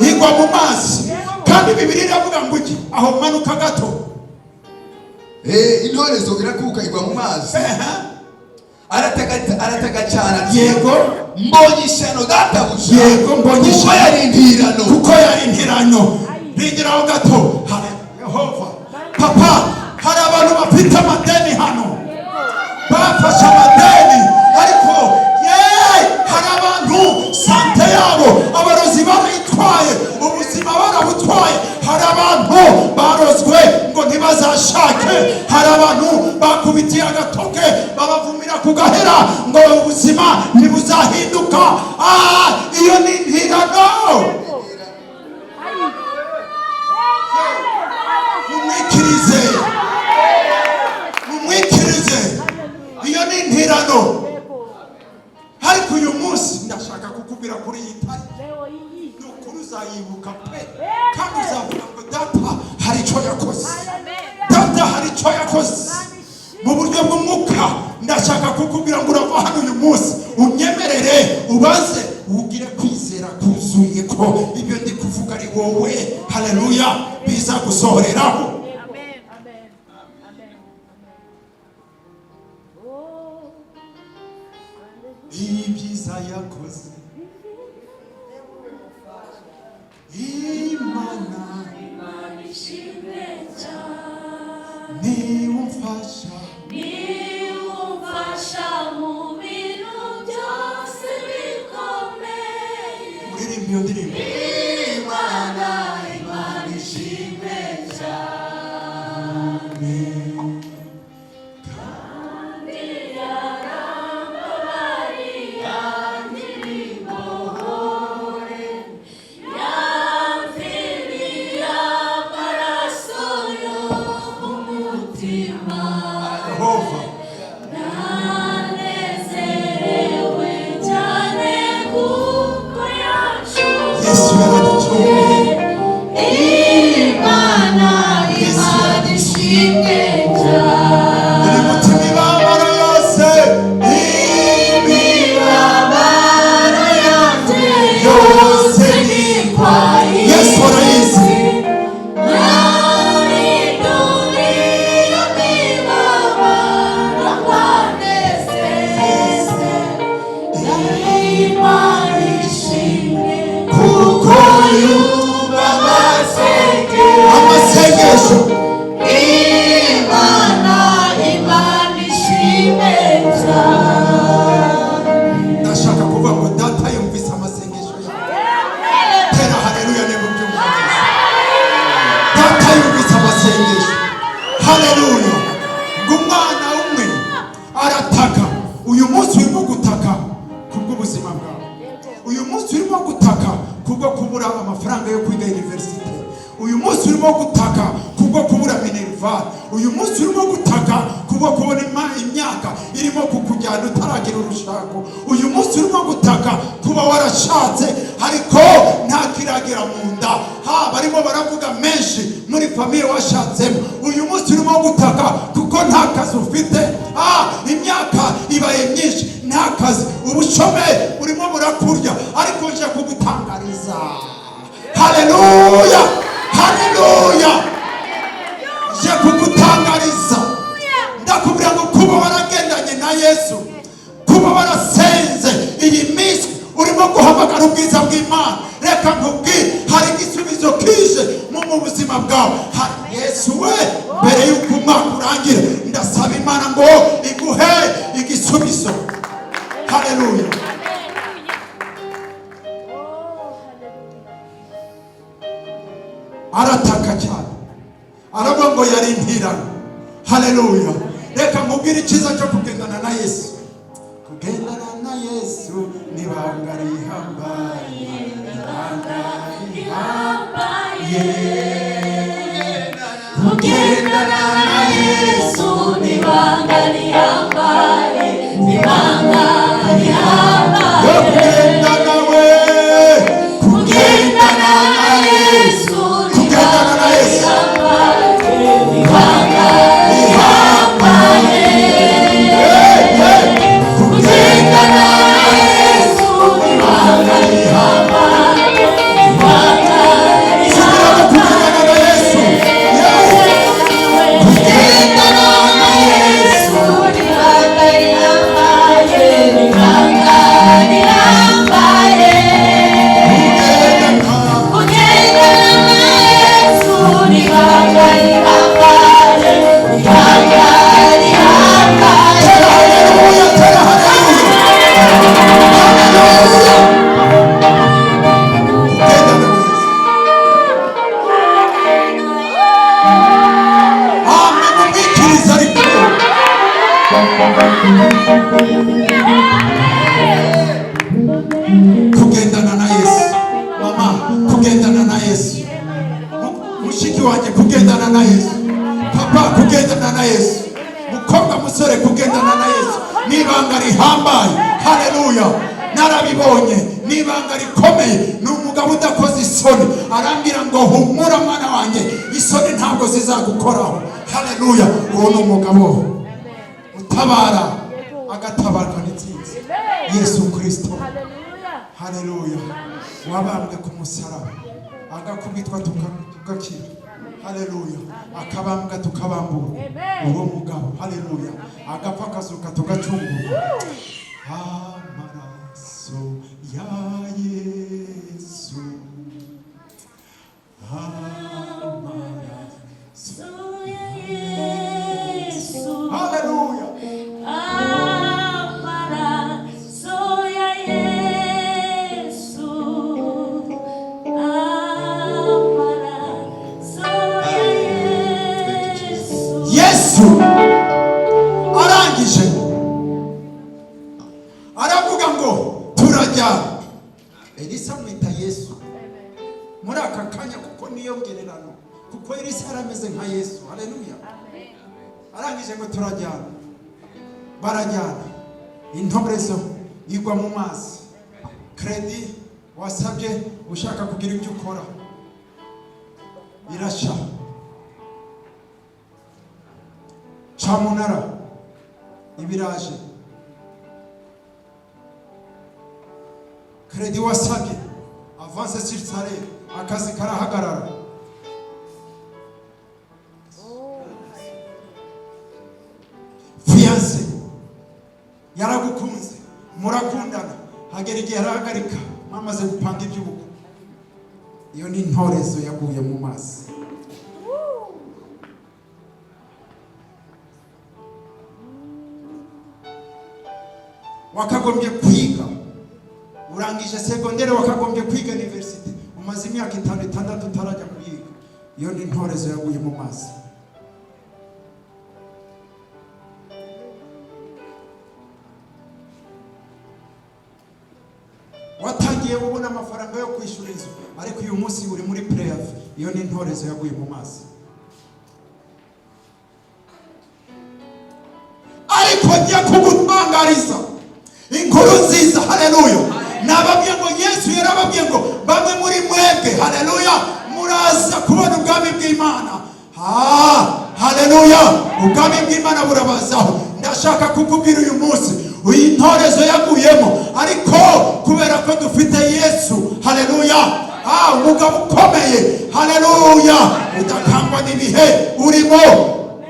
igwa mu mazi, kandi Bibiliya iravuga ngo iki? Aho manuka gato. Intorezo irakuka igwa mu mazi. Arataka, arataka cyane ati: "Mbonye ishyano, databuja!" Yego, mbonye Kuko ishyano. yari intirano. Kuko yari intirano. Bigiraho gato. Hari Yehova papa, hari abantu bafite amadeni hano, bafashe amadeni, ariko yeee, hari abantu santé yabo abarozi barayitwaye, ubuzima barabutwaye. Hari abantu barozwe ngo ntibazashake. Hari abantu bakubitiye agatoke, babavumira ku gahera ngo ubuzima ntibuzahinduka. Ah, iyo ni intirano. Ayi. Mumwikirize, mumwikirize, iyo ni intirano. Ariko uyu munsi ndashaka kukubwira kuri iyi tariki, Leo hii. ni ukuri uzayibuka pe, kandi uzavuga ngo: "Data hari icyo yakoze, data hari icyo yakoze." Mu buryo bw'umwuka ndashaka kukubwira ngo urava hano uyu munsi, unyemerere ubaze, ugire kwizera kuzuye ko ibyo ndi kuvuga ari wowe, haleluya, biza gusohoreraho. Amen. Amen. Amen. Oh. Ibyiza yakoze Imana, Ishimwe cyane. Niwe umfasha. Niwe umfasha mu bintu byose bikomeye. Uririmba iyo ndirimbo. Imana, Imana ishimwe cyane. Kandi yarambabariye, angiriye, yamviriye amaraso yo mu mutima. Yehova. Nanezerewe cyane kuko Yesu yancunguye. yaraducunguye. Imana, Imana ishimwe cyane. Iri muti imibabaro yose, Imibabaro yanjye yose yose ni Yesu arayizi. Yahinduriye imibabaro kwanezeze. Imana ishimwe kuko yumva amasengesho. Amasengesho. Imana, Imana ishimwe cyane. Ndashaka kuvuga ngo data yumvise amasengesho yawe. Tera haleluya niba ubyumva neza. Data yumvise amasengesho. Haleluya. Ngo umwana umwe arataka. Uyu munsi urimo gutaka kubw'ubuzima bwawe, uyu munsi urimo gutaka kubwo kubura amafaranga yo kwiga université, uyu munsi urimo gutaka kubwo Kubwo kubura minerval. Uyu munsi urimo gutaka kubwo kubona imyaka irimo kukujyana utaragira urushako. Uyu munsi urimo gutaka kuba warashatse ariko nta kiragera mu nda, ha barimo baravuga menshi muri famille washatsemo. Uyu munsi urimo gutaka kuko nta kazi ufite, imyaka ibaye myinshi nta kazi, ubushomeri burimo burakurya, ariko nje kugutangariza, haleluya, haleluya, nje kugutangariza, ndakubwira ngo kuba waragendanye na Yesu, kuba warasenze, iyi minsi urimo guhamagara ubwiza bw'Imana, reka nkubwire hari igisubizo kije mu buzima bwawe. Yesu we, mbere y'uko umwaka urangira, ndasaba Imana ngo iguhe igisubizo. Haleluya. Oh, hallelujah. Arataka cyane, aravuga ngo yari intirano. Haleluya. Reka nkubwire icyiza cyo kugendana na Yesu. Kugendana na Yesu ni ibanga rihambaye, ibanga rihambaye. Kugendana na Yesu ni ibanga rihambaye, ibanga rihambaye. Yo kugendana we, Kugendana na Yesu ni kugendana na ibanga Yesu rihambaye, ibanga rihambaye. Kugendana na Yesu ni ibanga rihambaye, ibanga Subiramo, kugendana na Yesu. Yesu. Kugendana na Yesu ni ibanga rihambaye, ibanga rihambaye. Kugendana Kugendana na Yesu ni ibanga rihambaye, ibanga rihambaye. Tera haleluya, tera haleluya, haleluya. Kugendana na Yesu. Amen. Umwikiriza ariko. Kugendana na Yesu, mama, kugendana na Yesu, mushiki wanjye, kugendana na Yesu, papa, kugendana na Yesu, mukobwa, musore, kugendana na Yesu ni ibanga rihambaye. Haleluya. Narabibonye, ni ibanga rikomeye. Ni umugabo udakoze isoni, arambwira ngo humura mwana wanjye, isoni ntabwo zizagukoraho. Haleluya. Uwo ni umugabo utabara, agatabarwa n'intsinzi, Yesu Kirisito. Hallelujah. Haleluya. Wabambwe ku musaraba, agakubitwa tugakira. Haleluya. Akabambwa tukabambura. Amen. Uwo mugabo, haleluya, agapfa akazuka tugacungurwa. Amaraso ya Yesu, amaraso, Yesu. Haleluya. Amaraso ya Yesu, amaraso ya Yesu. Yesu arangije aravuga ngo turajyana. Elisa amwita Yesu muri aka kanya kuko niyo ngererano, kuko Elisa yari ameze nka Yesu. Haleluya. Arangije ngo turajyana, barajyana, intorezo igwa mu mazi. Crédit wasabye ushaka kugira ibyo ukora irasha. Cyamunara ibiraje. Crédit wasabye, avance sur salaire, akazi karahagarara. Fiancé yaragukunze, murakundana, hagera igihe arahagarika mwamaze gupanga iby'ubukwe. Iyo ni intorezo yaguye mu mazi. Wakagombye kwiga, urangije segondere, wakagombye kwiga université, umaze imyaka 5, 6 utarajya kuyiga. Iyo ni intorezo yaguye mu mazi. Watangiye ubona amafaranga yo kwishyura inzu, ariko uyu munsi uri muri préavis. Iyo ni intorezo yaguye mu mazi. Ariko njya kugutangariza inkuru nziza. Haleluya! Nababwiye ngo Yesu yarababwiye ngo bamwe muri mwebwe, haleluya, muraza kubona ubwami bw'Imana. Ah, haleluya! Ubwami bw'Imana burabazaho. Ndashaka kukubwira uyu munsi, iyi ntorezo yaguyemo, ariko kubera ko dufite Yesu, haleluya, ah, umugabo ukomeye, haleluya, udakangwa n'ibihe urimo,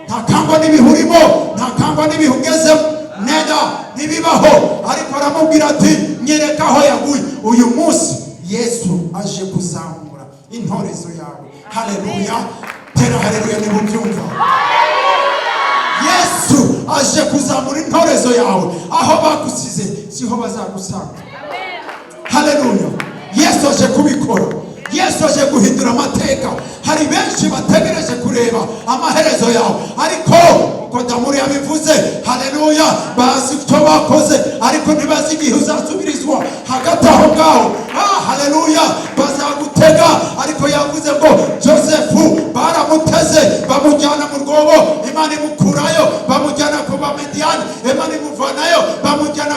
ntakangwa n'ibihe urimo, ntakangwa n'ibihe ugezemo, neda ntibibaho. Ariko aramubwira ati: "Nyereka aho yaguye." Uyu munsi Yesu aje kuzamura intorezo yawe. Haleluya! Tera haleluya niba ubyumva. Yesu aje kuzamura intorezo yawe. Aho bagusize siho bazagusanga. Haleluya! Yesu aje kubikora. Yesu aje guhindura amateka. Hari benshi bategereje kureba amaherezo yawe, ariko uko Damuri yabivuze, haleluya, bazi icyo bakoze ariko ntibazi igihe uzasubirizwa. Hagati aho ngaho, ah, haleluya, bazagutega. Ariko yavuze ngo Josefu baramuteze bamujyana mu rwobo, Imana imukurayo. Bamujyana ku Bamediyani, Imana imuvanayo. Bamujyana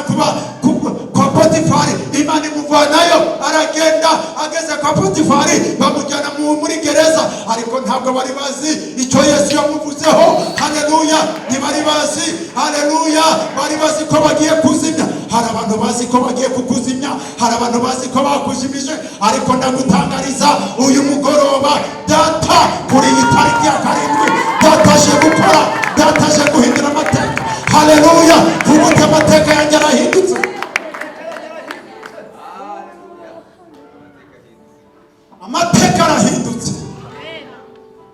kwa Potifari, Imana imuvanayo. Aragenda, ageze kwa Potifari bamujyana muri gereza, ariko ntabwo bari bazi icyo Yesu yamuvuzeho. Haleluya! Ntibari bazi. Haleluya! Bari bazi ko bagiye kuzimya. Hari abantu bazi ko bagiye kukuzimya, hari abantu bazi ko bakuzimije, ariko ndagutangariza uyu mugoroba, Data, kuri iyi tariki ya 7, Data aje gukora, Data aje guhindura amateka. Haleluya! Vuga: "Amateka yanjye arahindutse." Amateka arahindutse.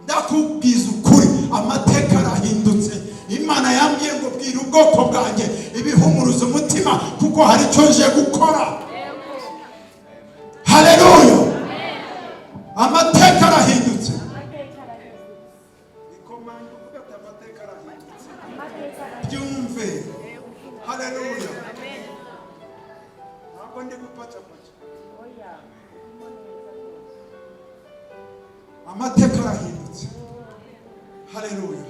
Ndakubwiza ukuri, amateka arahindutse. Imana yambwiye ngo: "Bwira ubwoko bwanjye ibihumuruza umutima, kuko hari icyo nje gukora." Haleluya! Amateka arahindutse. Ikomanga uvuga ati: "Amateka arahindutse." Byumve. Haleluya! Ntabwo ndi gupacapaca. Amateka arahindutse. Haleluya!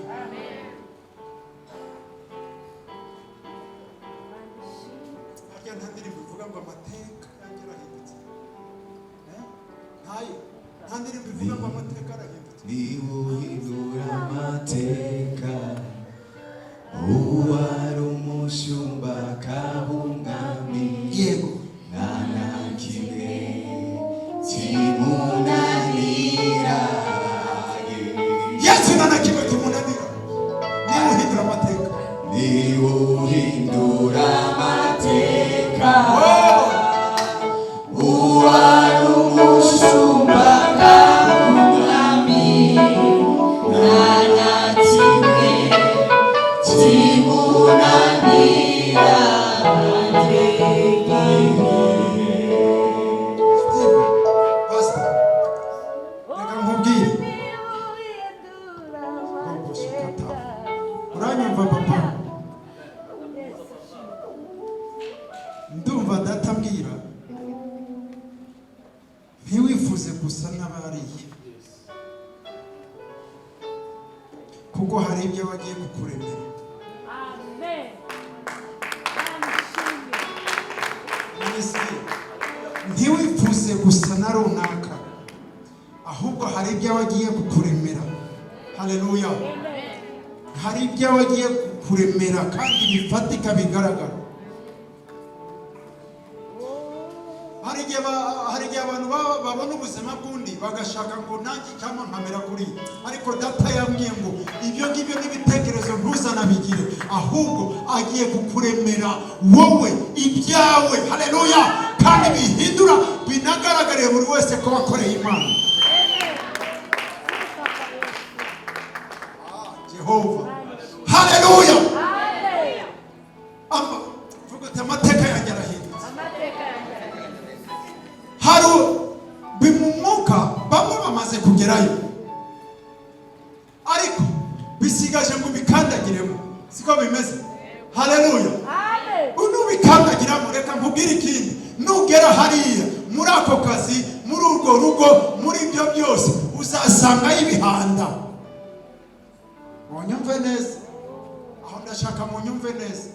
Harya nta ndirimbo ivuga ngo amateka yanjye arahindutse? Eh? Ntayo? Nta ndirimbo ivuga ngo amateka arahindutse? Niwuhindura amateka, uwari umushumba akaba umwami. Nta na kimwe kimunanira. Yesu nta na kimwe kimunanira. Niwe uhindura amateka. Niwuhindura amateka, uwari umushumba akaba umwami, nta na kimwe kimunanira. Steve, Pastor, reka nkubwire. Gogoshikata. Uranyumva, papa? Ndumva Data ambwira: ntiwifuze gusa n'abariye, kuko hari ibyo bagiye kukuremera. Amen. Amen. Minisitiri, ntiwifuze gusa na runaka, ahubwo hari ibyo bagiye kukuremera. Haleluya! Hari ibyo bagiye kukuremera kandi bifatika, bigaragara. Hari igihe abantu babona ubuzima bw'undi bagashaka ngo nanjye cyangwa nkamera kuri, ariko Data yambwiye ngo ibyo ngibyo n'ibitekerezo ntuzanabigire, ahubwo agiye kukuremera wowe ibyawe. Haleluya! Kandi bihindura, binagaragariye buri wese ko wakoreye Imana. Ah, Jehova! Haleluya! Amen. Vuga uti: "Amateka yanjye arahindutse." Amateka yanjye arahindutse. Hari mu mwuka bamwe bamaze kugerayo, ariko bisigaje ngo ubikandagiremo. Siko bimeze? Haleluya! Amen. Nubikandagiramo, reka nkubwire ikindi: nugera hariya muri ako kazi, muri urwo rugo, muri ibyo byose, uzasangayo ibihanda. Munyumve neza aho, ndashaka munyumve neza.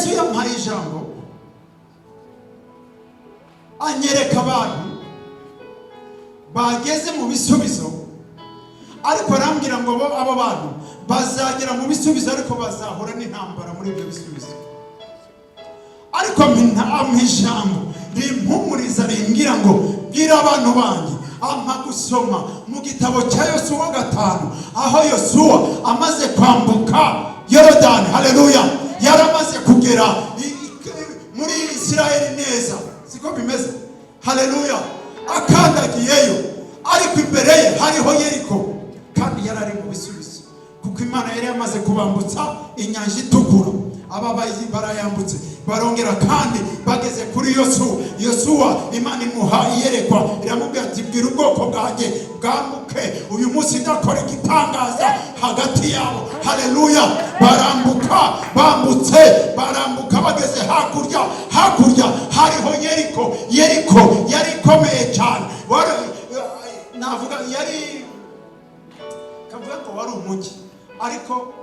Yesu yampaye ijambo, anyereka abantu bageze mu bisubizo, ariko arambwira ngo abo bantu bazagera mu bisubizo, ariko bazahura n'intambara muri ibyo bisubizo. Ariko ampa ijambo rimpumuriza, rimbwira ngo: "Bwira abantu banjye." Ampa gusoma mu gitabo cya Yosuwa 5, aho Yosuwa amaze kwambuka Yorodani, haleluya, yaramaze kugera muri Isirayeli neza, siko bimeze? Haleluya. Akandagiyeyo, ariko imbere ye hariho Yeriko, kandi yari ari mu bisubizo, kuko Imana yari yamaze kubambutsa Inyanja Itukura. Aba barayambutse, barongera kandi bageze kuri Yosuwa. Yosuwa Imana imuha iyerekwa, iramubwira ati: "Bwira ubwoko bwanjye bwambuke. Uyu munsi ndakora igitangaza hagati yabo." Haleluya. Barambuka, bambutse, barambuka, bageze hakurya. Hakurya hariho Yeriko. Yeriko yari ikomeye cyane. Navuga yari, kavuga ngo wari umujyi ariko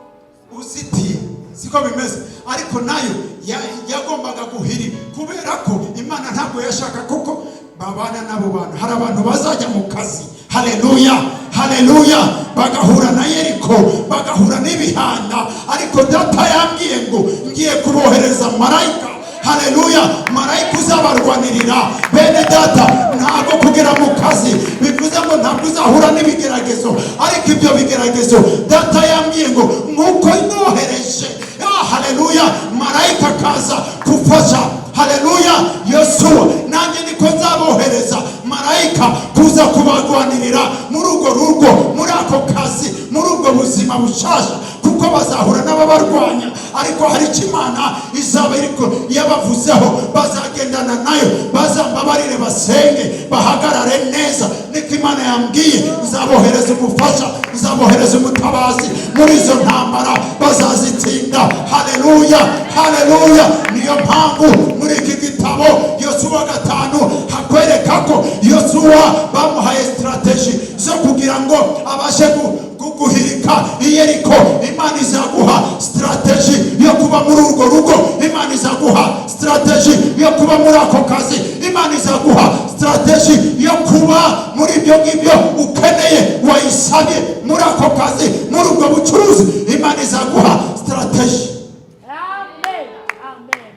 uzitiye, siko bimeze? Ariko nayo yagombaga guhiri, kubera ko Imana ntabwo yashaka kuko babana n'abo bantu. Hari abantu bazajya mu kazi, haleluya, haleluya, bagahura na Yeriko, bagahura n'ibihanda, ariko Data yambwiye ngo ngiye kubohereza marayika, haleluya, marayika uzabarwanirira. Bene Data, ntabwo kugera mu kazi bivuze ngo ntabwo uzahura n'ibigeragezo, ariko ibyo bigeragezo Data yambwiye ngo nk'uko nohereje, haleluya, marayika akaza gufasha, haleluya, Yosuwa, nanjye niko nzabohereza marayika kuza kubarwanirira muri urwo rugo, muri ako kazi, muri ubwo buzima bushasha, kuko bazahura n'ababarwanya, ariko hari icyo Imana izaba iriko yabavuzeho, bazagendana nayo. Bazambabarire basenge, bahagarare neza. Niko Imana yambwiye: nzabohereza umufasha, nzabohereza umutabazi muri izo ntambara, bazazitsinda. Haleluya, haleluya. Niyo mpamvu muri iki gitabo Yosuwa 5 hakwereka ko Yosuwa bamuhaye strategy zo kugira ngo abashe guhirika Iyeriko. Imana izaguha strategy yo kuba muri urwo rugo, Imana izaguha strategy yo kuba muri ako kazi, Imana izaguha strategy yo kuba muri ibyo ngibyo ukeneye wayisabye, muri ako kazi, muri ubwo bucuruzi, Imana izaguha strategy. Amen. Amen.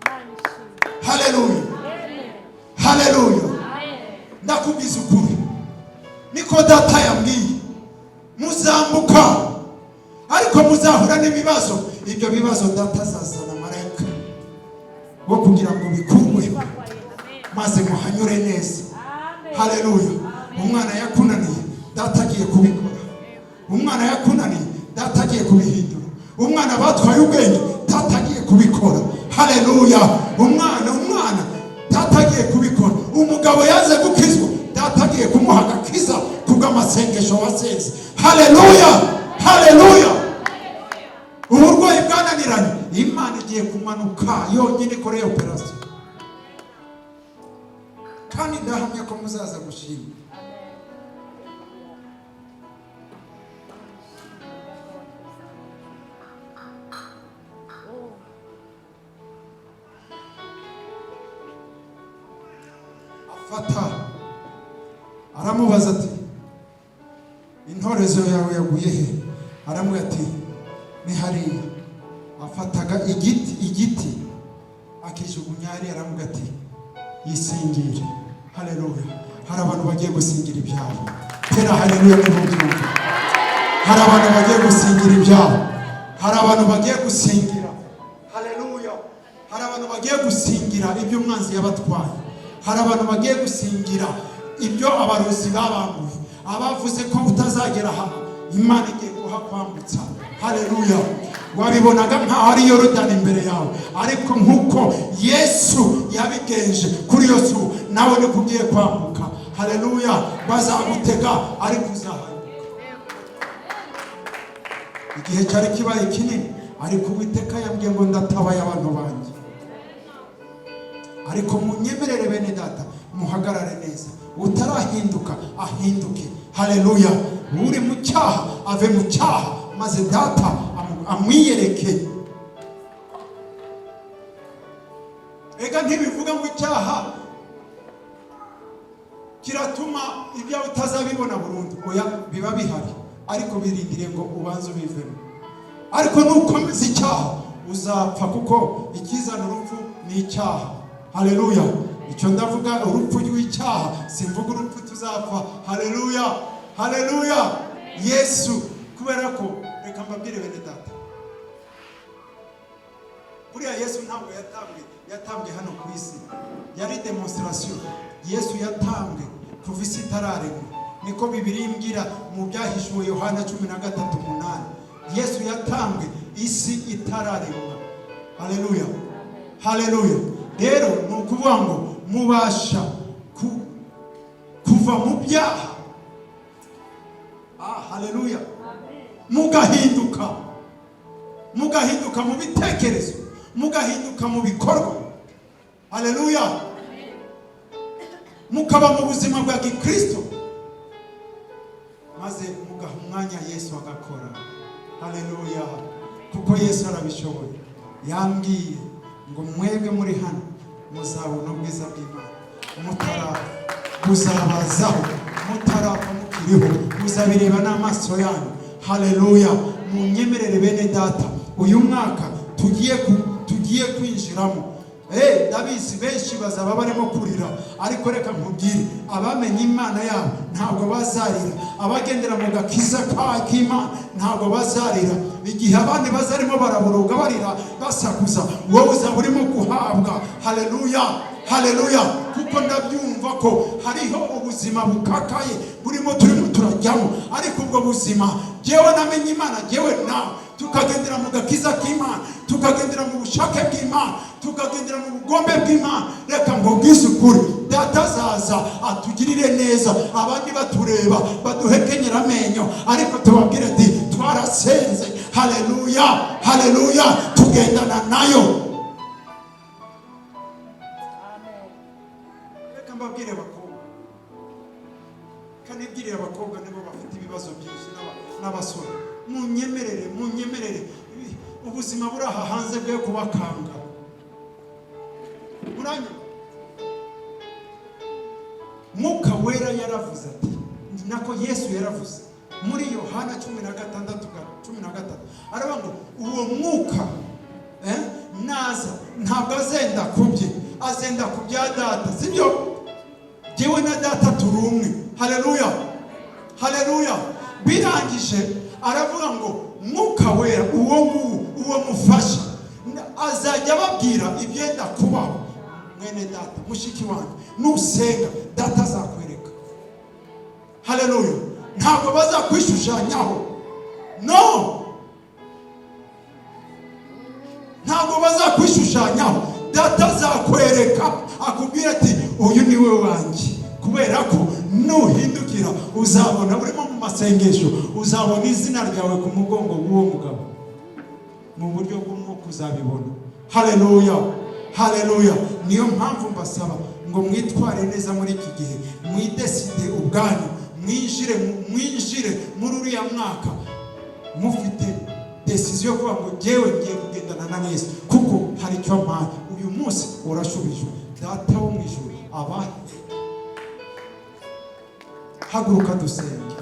Imana ishimwe. Haleluya. Amen. Haleluya. Amen. Ndakubwiza ukuri, niko Data yambwiye: muzambuka, ariko muzahura n'ibibazo. Ibyo bibazo Data azazana marayika wo kugira ngo bikurwe, maze muhanyure neza. Amen. Haleluya. Umwana yakunaniye, Data agiye kubikora. Umwana yakunaniye, Data agiye kubihindura. Umwana batwaye ubwenge, Data agiye kubikora. Haleluya. Umwana Data agiye kubikora. Umugabo yaze gukizwa, Data agiye kumuha agakiza kubw'amasengesho wasenze. Haleluya, haleluya. Uburwayi bwananiranye, Imana igiye kumanuka yonyine ikoreye operasiyo, kandi ndahamya ko muzaza gushima. Afata, aramubaza ati: "Intorezo yawe yaguye he?" Aramubwira ati: "Ni hariya." Afataga igiti akijugunya hariya, aramubwira ati: "Yisingire." Haleluya. Hari abantu bagiye gusingira ibyabo. Tera haleluya niba ubyumva. Hari abantu bagiye gusingira ibyabo, hari abantu bagiye gusingira, haleluya, hari abantu bagiye gusingira ibyo umwanzi yabatwaye, hari abantu bagiye gusingira ibyo abarozi babambuye, abavuze ko utazagera aha. Imana igiye kuhakwambutsa. Haleluya. Wabibonaga nkaho ari Yorodani imbere yawe, ariko nk'uko Yesu yabigenje kuri Yosuwa, nawe niko ugiye kwambuka. Haleluya. Bazagutega, ariko uzahanuka. Igihe cyari kibaye kinini, ariko Uwiteka yambwiye ngo ndatabaye abantu banjye. Ariko munyemerere, bene Data, muhagarare neza. Utarahinduka ahinduke. Haleluya. Uri mu cyaha ave mu cyaha, maze Data amwiyereke. Biba bihari, ariko birindiriye ngo ubanze ubivemo. Ariko nukomeza icyaha uzapfa, kuko ikizana urupfu ni icyaha. Haleluya! Icyo ndavuga urupfu rw'icyaha, simvuga urupfu tuzapfa. Haleluya, haleluya! Yesu, kubera ko reka mbabwire bene data, buriya Yesu ntabwo yatambwe hano ku isi, yari demonstration. Yesu yatambwe kuva isi itararemwa, niko Bibiliya imbwira mu Byahishuwe Yohana 13:8. Yesu yatambwe isi itararemwa. Haleluya, haleluya! Rero ni ukuvuga ngo mubasha kuva mu byaha, ah, haleluya, mugahinduka mu bitekerezo, mugahinduka mu bikorwa. Haleluya! Mukaba mu buzima bwa gikristo, maze mugaha umwanya Yesu agakora. Haleluya! Kuko Yesu arabishoboye. Yambwiye ngo mwebwe muri hano muzabona ubwiza bw'Imana mutarapfa, buzabazaho mutarapfa, mukiriho muzabireba n'amaso yanyu. Haleluya! Munyemerere bene data, uyu mwaka tugiye kwinjiramo, ndabizi benshi bazaba barimo kurira, ariko reka nkubwire, abamenye Imana yabo ntabwo bazarira. Abagendera mu gakiza k'Imana ntabwo bazarira. Igihe abandi bazarimo baraboroga, barira, basakuza, wowe uzaba urimo guhabwa. Haleluya, haleluya! Kuko ndabyumva ko hariho ubuzima bukakaye burimo, turimo turajyamo, ariko ubwo buzima, jyewe namenye Imana, jyewe nawe tukagendera mu gakiza k'Imana, tukagendera mu bushake bw'Imana, tukagendera mu bugombe bw'Imana, reka ngo ukuri, data azaza atugirire neza. Abandi batureba baduhekenyera amenyo, ariko tubabwire ati twarasenze. Haleluya, haleluya! Tugendana nayo. Amen. Reka mbabwire abakobwa, kanibwirire abakobwa, nibo bafite ibibazo byinshi n'abasore. Munyemerere, munyemerere, ubuzima buri aha hanze bwe kubakanga. Muranyuma, Mwuka Wera yaravuze ati, nako Yesu yaravuze muri Yohana 16:13, aravuga ngo uwo mwuka naza ntabwo azenda ku bye, azenda ku bya data. Sibyo? Jyewe na data turi umwe. Haleluya, haleluya! Birangije aravuga ngo Mwuka Wera uwo nguwo, uwo mufasha, azajya ababwira ibyenda kubaho. Mwene data, mushiki wanjye, nusenga data azakwereka. Haleluya! Ntabwo bazakwishushanyaho, no, ntabwo bazakwishushanyaho. Data azakwereka, akubwira ati uyu ni we wanjye. Kubera ko nuhindukira uzabona urimo mu masengesho, uzabona izina ryawe ku mugongo w'uwo mugabo. Mu buryo bw'umwuka uzabibona. Haleluya, haleluya! Niyo mpamvu mbasaba ngo mwitware neza muri iki gihe, mwideside ubwanyu, mwinjire muri uriya mwaka mufite décision yo kuvuga ngo jyewe ngiye kugendana na Yesu, kuko hari icyo mpaye. Uyu munsi urashubijwe. Data wo mu ijuru abahe. Haguruka dusenge.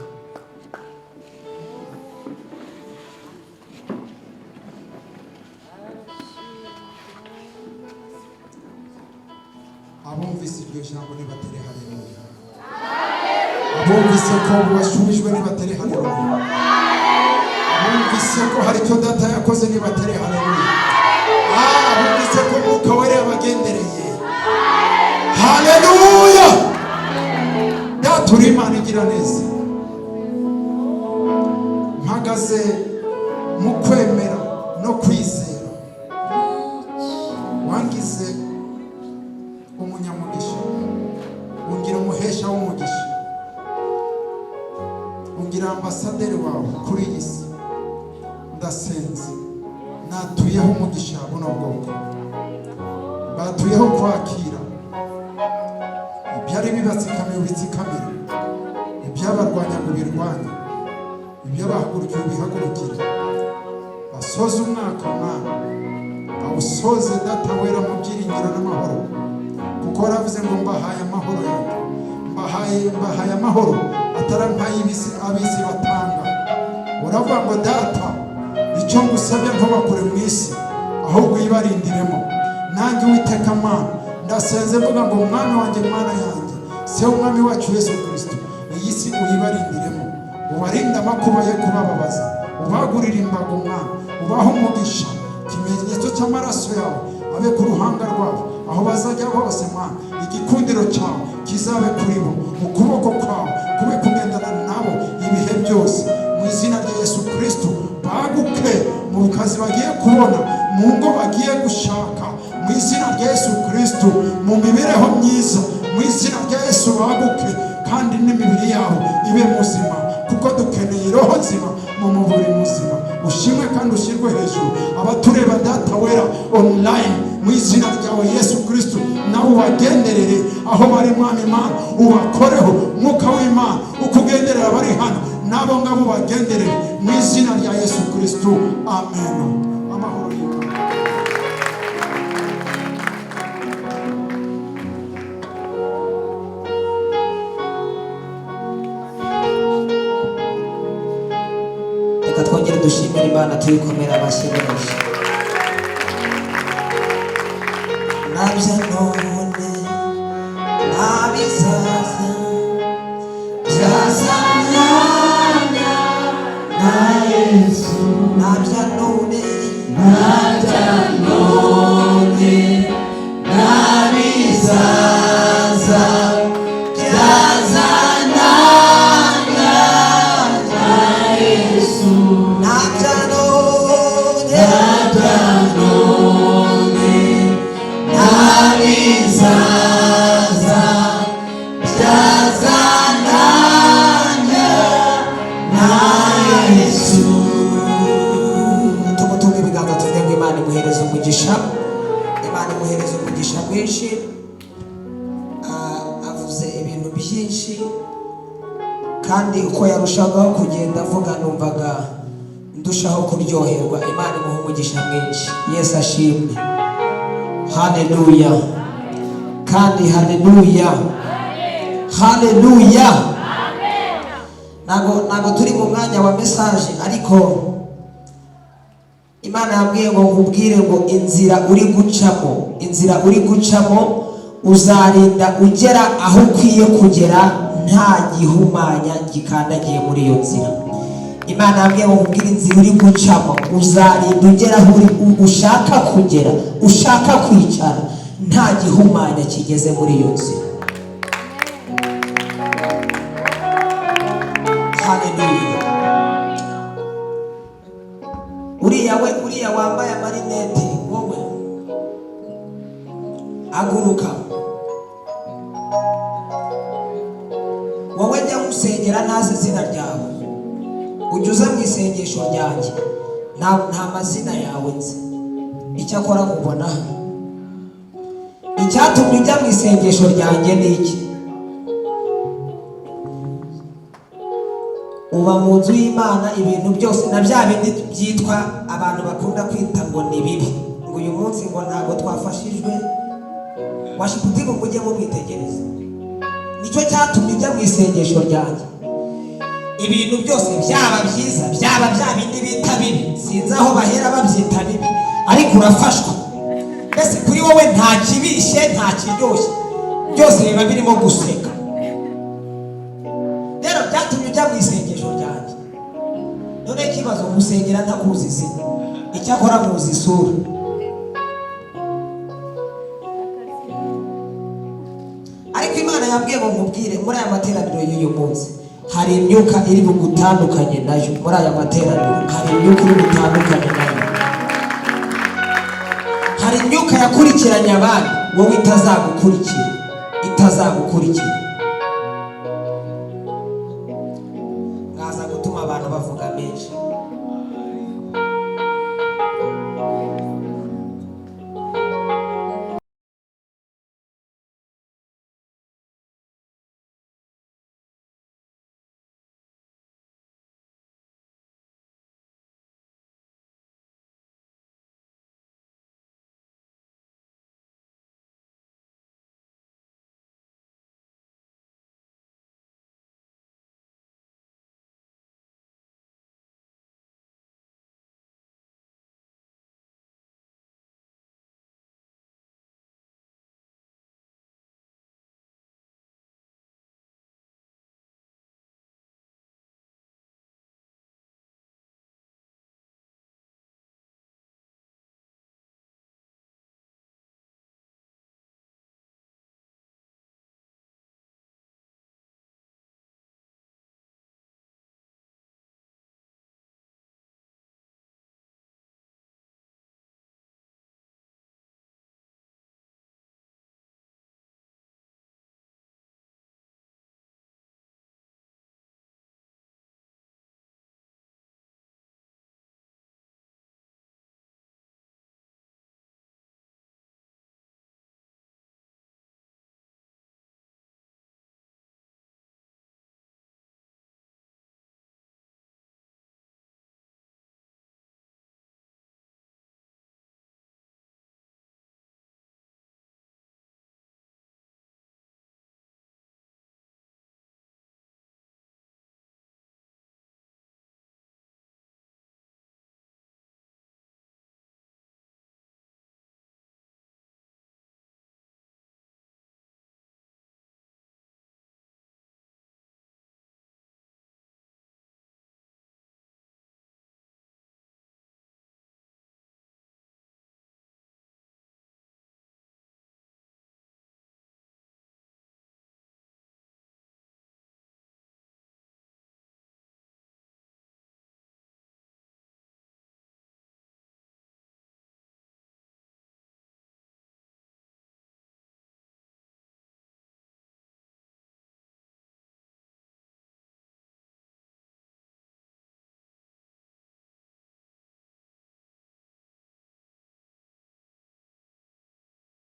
Abumvise iryo jambo nibatere haleluya. Abumvise ko bashubijwe nibatere haleluya. Abumvise ko hari icyo data yakoze nibatere haleluya. Ah, abumvise ko Umwuka Wera yabagendereye, haleluya! Data, uri Imana igira neza. Mpagaze mu kwemera no kwizera. Wangize umunyamugisha, ungira umuhesha w'umugisha, ungira ambasaderi wawe kuri iyi si. Ndasenze, natuyeho umugisha buno bwoko, batuyeho kwakira ibyari bibatsikamiye ubitsikamire, ibyabarwanya ngo ubirwanye, ibyabahagurukiye ubihagurukire. Basoze umwaka, Mwana, bawusoze, Data Wera, mu byiringiro n'amahoro, kuko waravuze ngo mbahaye amahoro yanjye, mbahaye amahoro. Atari nk'ay'ibisi ab'isi batanga. Uravuga ngo: "Data, icyo ngusabye, ntubakure mu isi, ahubwo uyibarindiremo." Nanjye, Uwiteka Mana, ndasenze mvuga ngo: Mwami wanjye, Mana yanjye, se w'Umwami wacu Yesu Kirisito, iyi si uyibarindiremo, ubarinde amakuba ye kubababaza, ubagurire imbago, Mwana, ubahe umugisha. Ikimenyetso cy'amaraso yawe abe ku ruhanga rwabo aho bazajya hose. Mwana, igikundiro cyawe kizabe kuri bo, ukuboko kwawe kube kugendana nabo ibihe byose. Mu izina rya Yesu Kirisito, baguke mu kazi bagiye kubona, mu ngo bagiye gushaka, mu izina rya Yesu Kirisito, mu mibereho myiza, mu izina rya Yesu baguke, kandi n'imibiri yabo ibe muzima, kuko dukeneye roho nzima mu mubiri muzima. Ushimwe kandi ushyirwe hejuru. Abatureba, Data wera, online, mu izina ryawe Yesu Kirisito, nawe ubagenderere aho bari. Mwami Imana, ubakoreho. Mwuka w'Imana, ukugenderera abari hano n'abo ngabo, ubagenderere mu izina rya Yesu Kirisito. Amen. Amahoro y'Imana. Reka twongere dushimire Imana, tuyikomera amashyi menshi. Nabya none nabizaza byazananya na Yesu, nabya none, nabya none nabizaza byazananya na Yesu, nabya none, nabya none nabizaza byazananya na Yesu. Tumutunge ibiganza, tuvuge ngo Imana imuhereze umugisha, Imana imuhereze umugisha mwinshi. Avuze ibintu byinshi, kandi uko yarushagaho kugenda avuga numvaga ndushaho kuryoherwa. Imana imuha umugisha mwinshi. Yesu ashimwe. Haleluya, kandi haleluya, haleluya. Ntabwo turi mu mwanya wa message, ariko Imana yambwiye ngo nkubwire ngo inzira uri gucamo, inzira uri gucamo, uzarinda ugera aho ukwiye kugera nta gihumanya gikandagiye muri iyo nzira. Imana yambwiye ngo nkubwire: inzira uri gucamo, uzarinda ugera aho uri ushaka kugera, ushaka kwicara, nta gihumanya kigeze muri iyo nzira. Haleluya. Uriya we, uriya wambaye amarinete, wowe haguruka. Wowe njya gusengera ntazi izina ryawe, ujya uza mu isengesho ryanjye, nta mazina yawe nzi, icyakora nkubona hano. Icyatumye ujya mu isengesho ryanjye ni iki? Uba mu nzu y'Imana, ibintu byose na bya bindi byitwa abantu bakunda kwita ngo ni bibi, ngo uyu munsi ngo ntabwo twafashijwe. Worship team, mujye mumwitegereza. Nicyo cyatumye ujya mu isengesho ryanjye. Ibintu byose, byaba byiza, byaba bya bindi bita bibi, sinzi aho bahera babyita bibi, ariko urafashwa. Mbese kuri wowe nta kibishye, nta kiryoshye, byose biba birimo guseka. Rero byatumye ujya mu isengesho ryanjye. None ikibazo, gusengera ntakuzi izina, icyakora nkuzi isura. Ariko Imana yambwiye ngo nkubwire: muri aya materaniro y'uyu munsi hari imyuka iri bugutandukanye nayo. Muri aya materaniro hari imyuka iri butandukanye nayo. Hari imyuka yakurikiranye abandi, wowe itazagukurikira, itazagukurikira.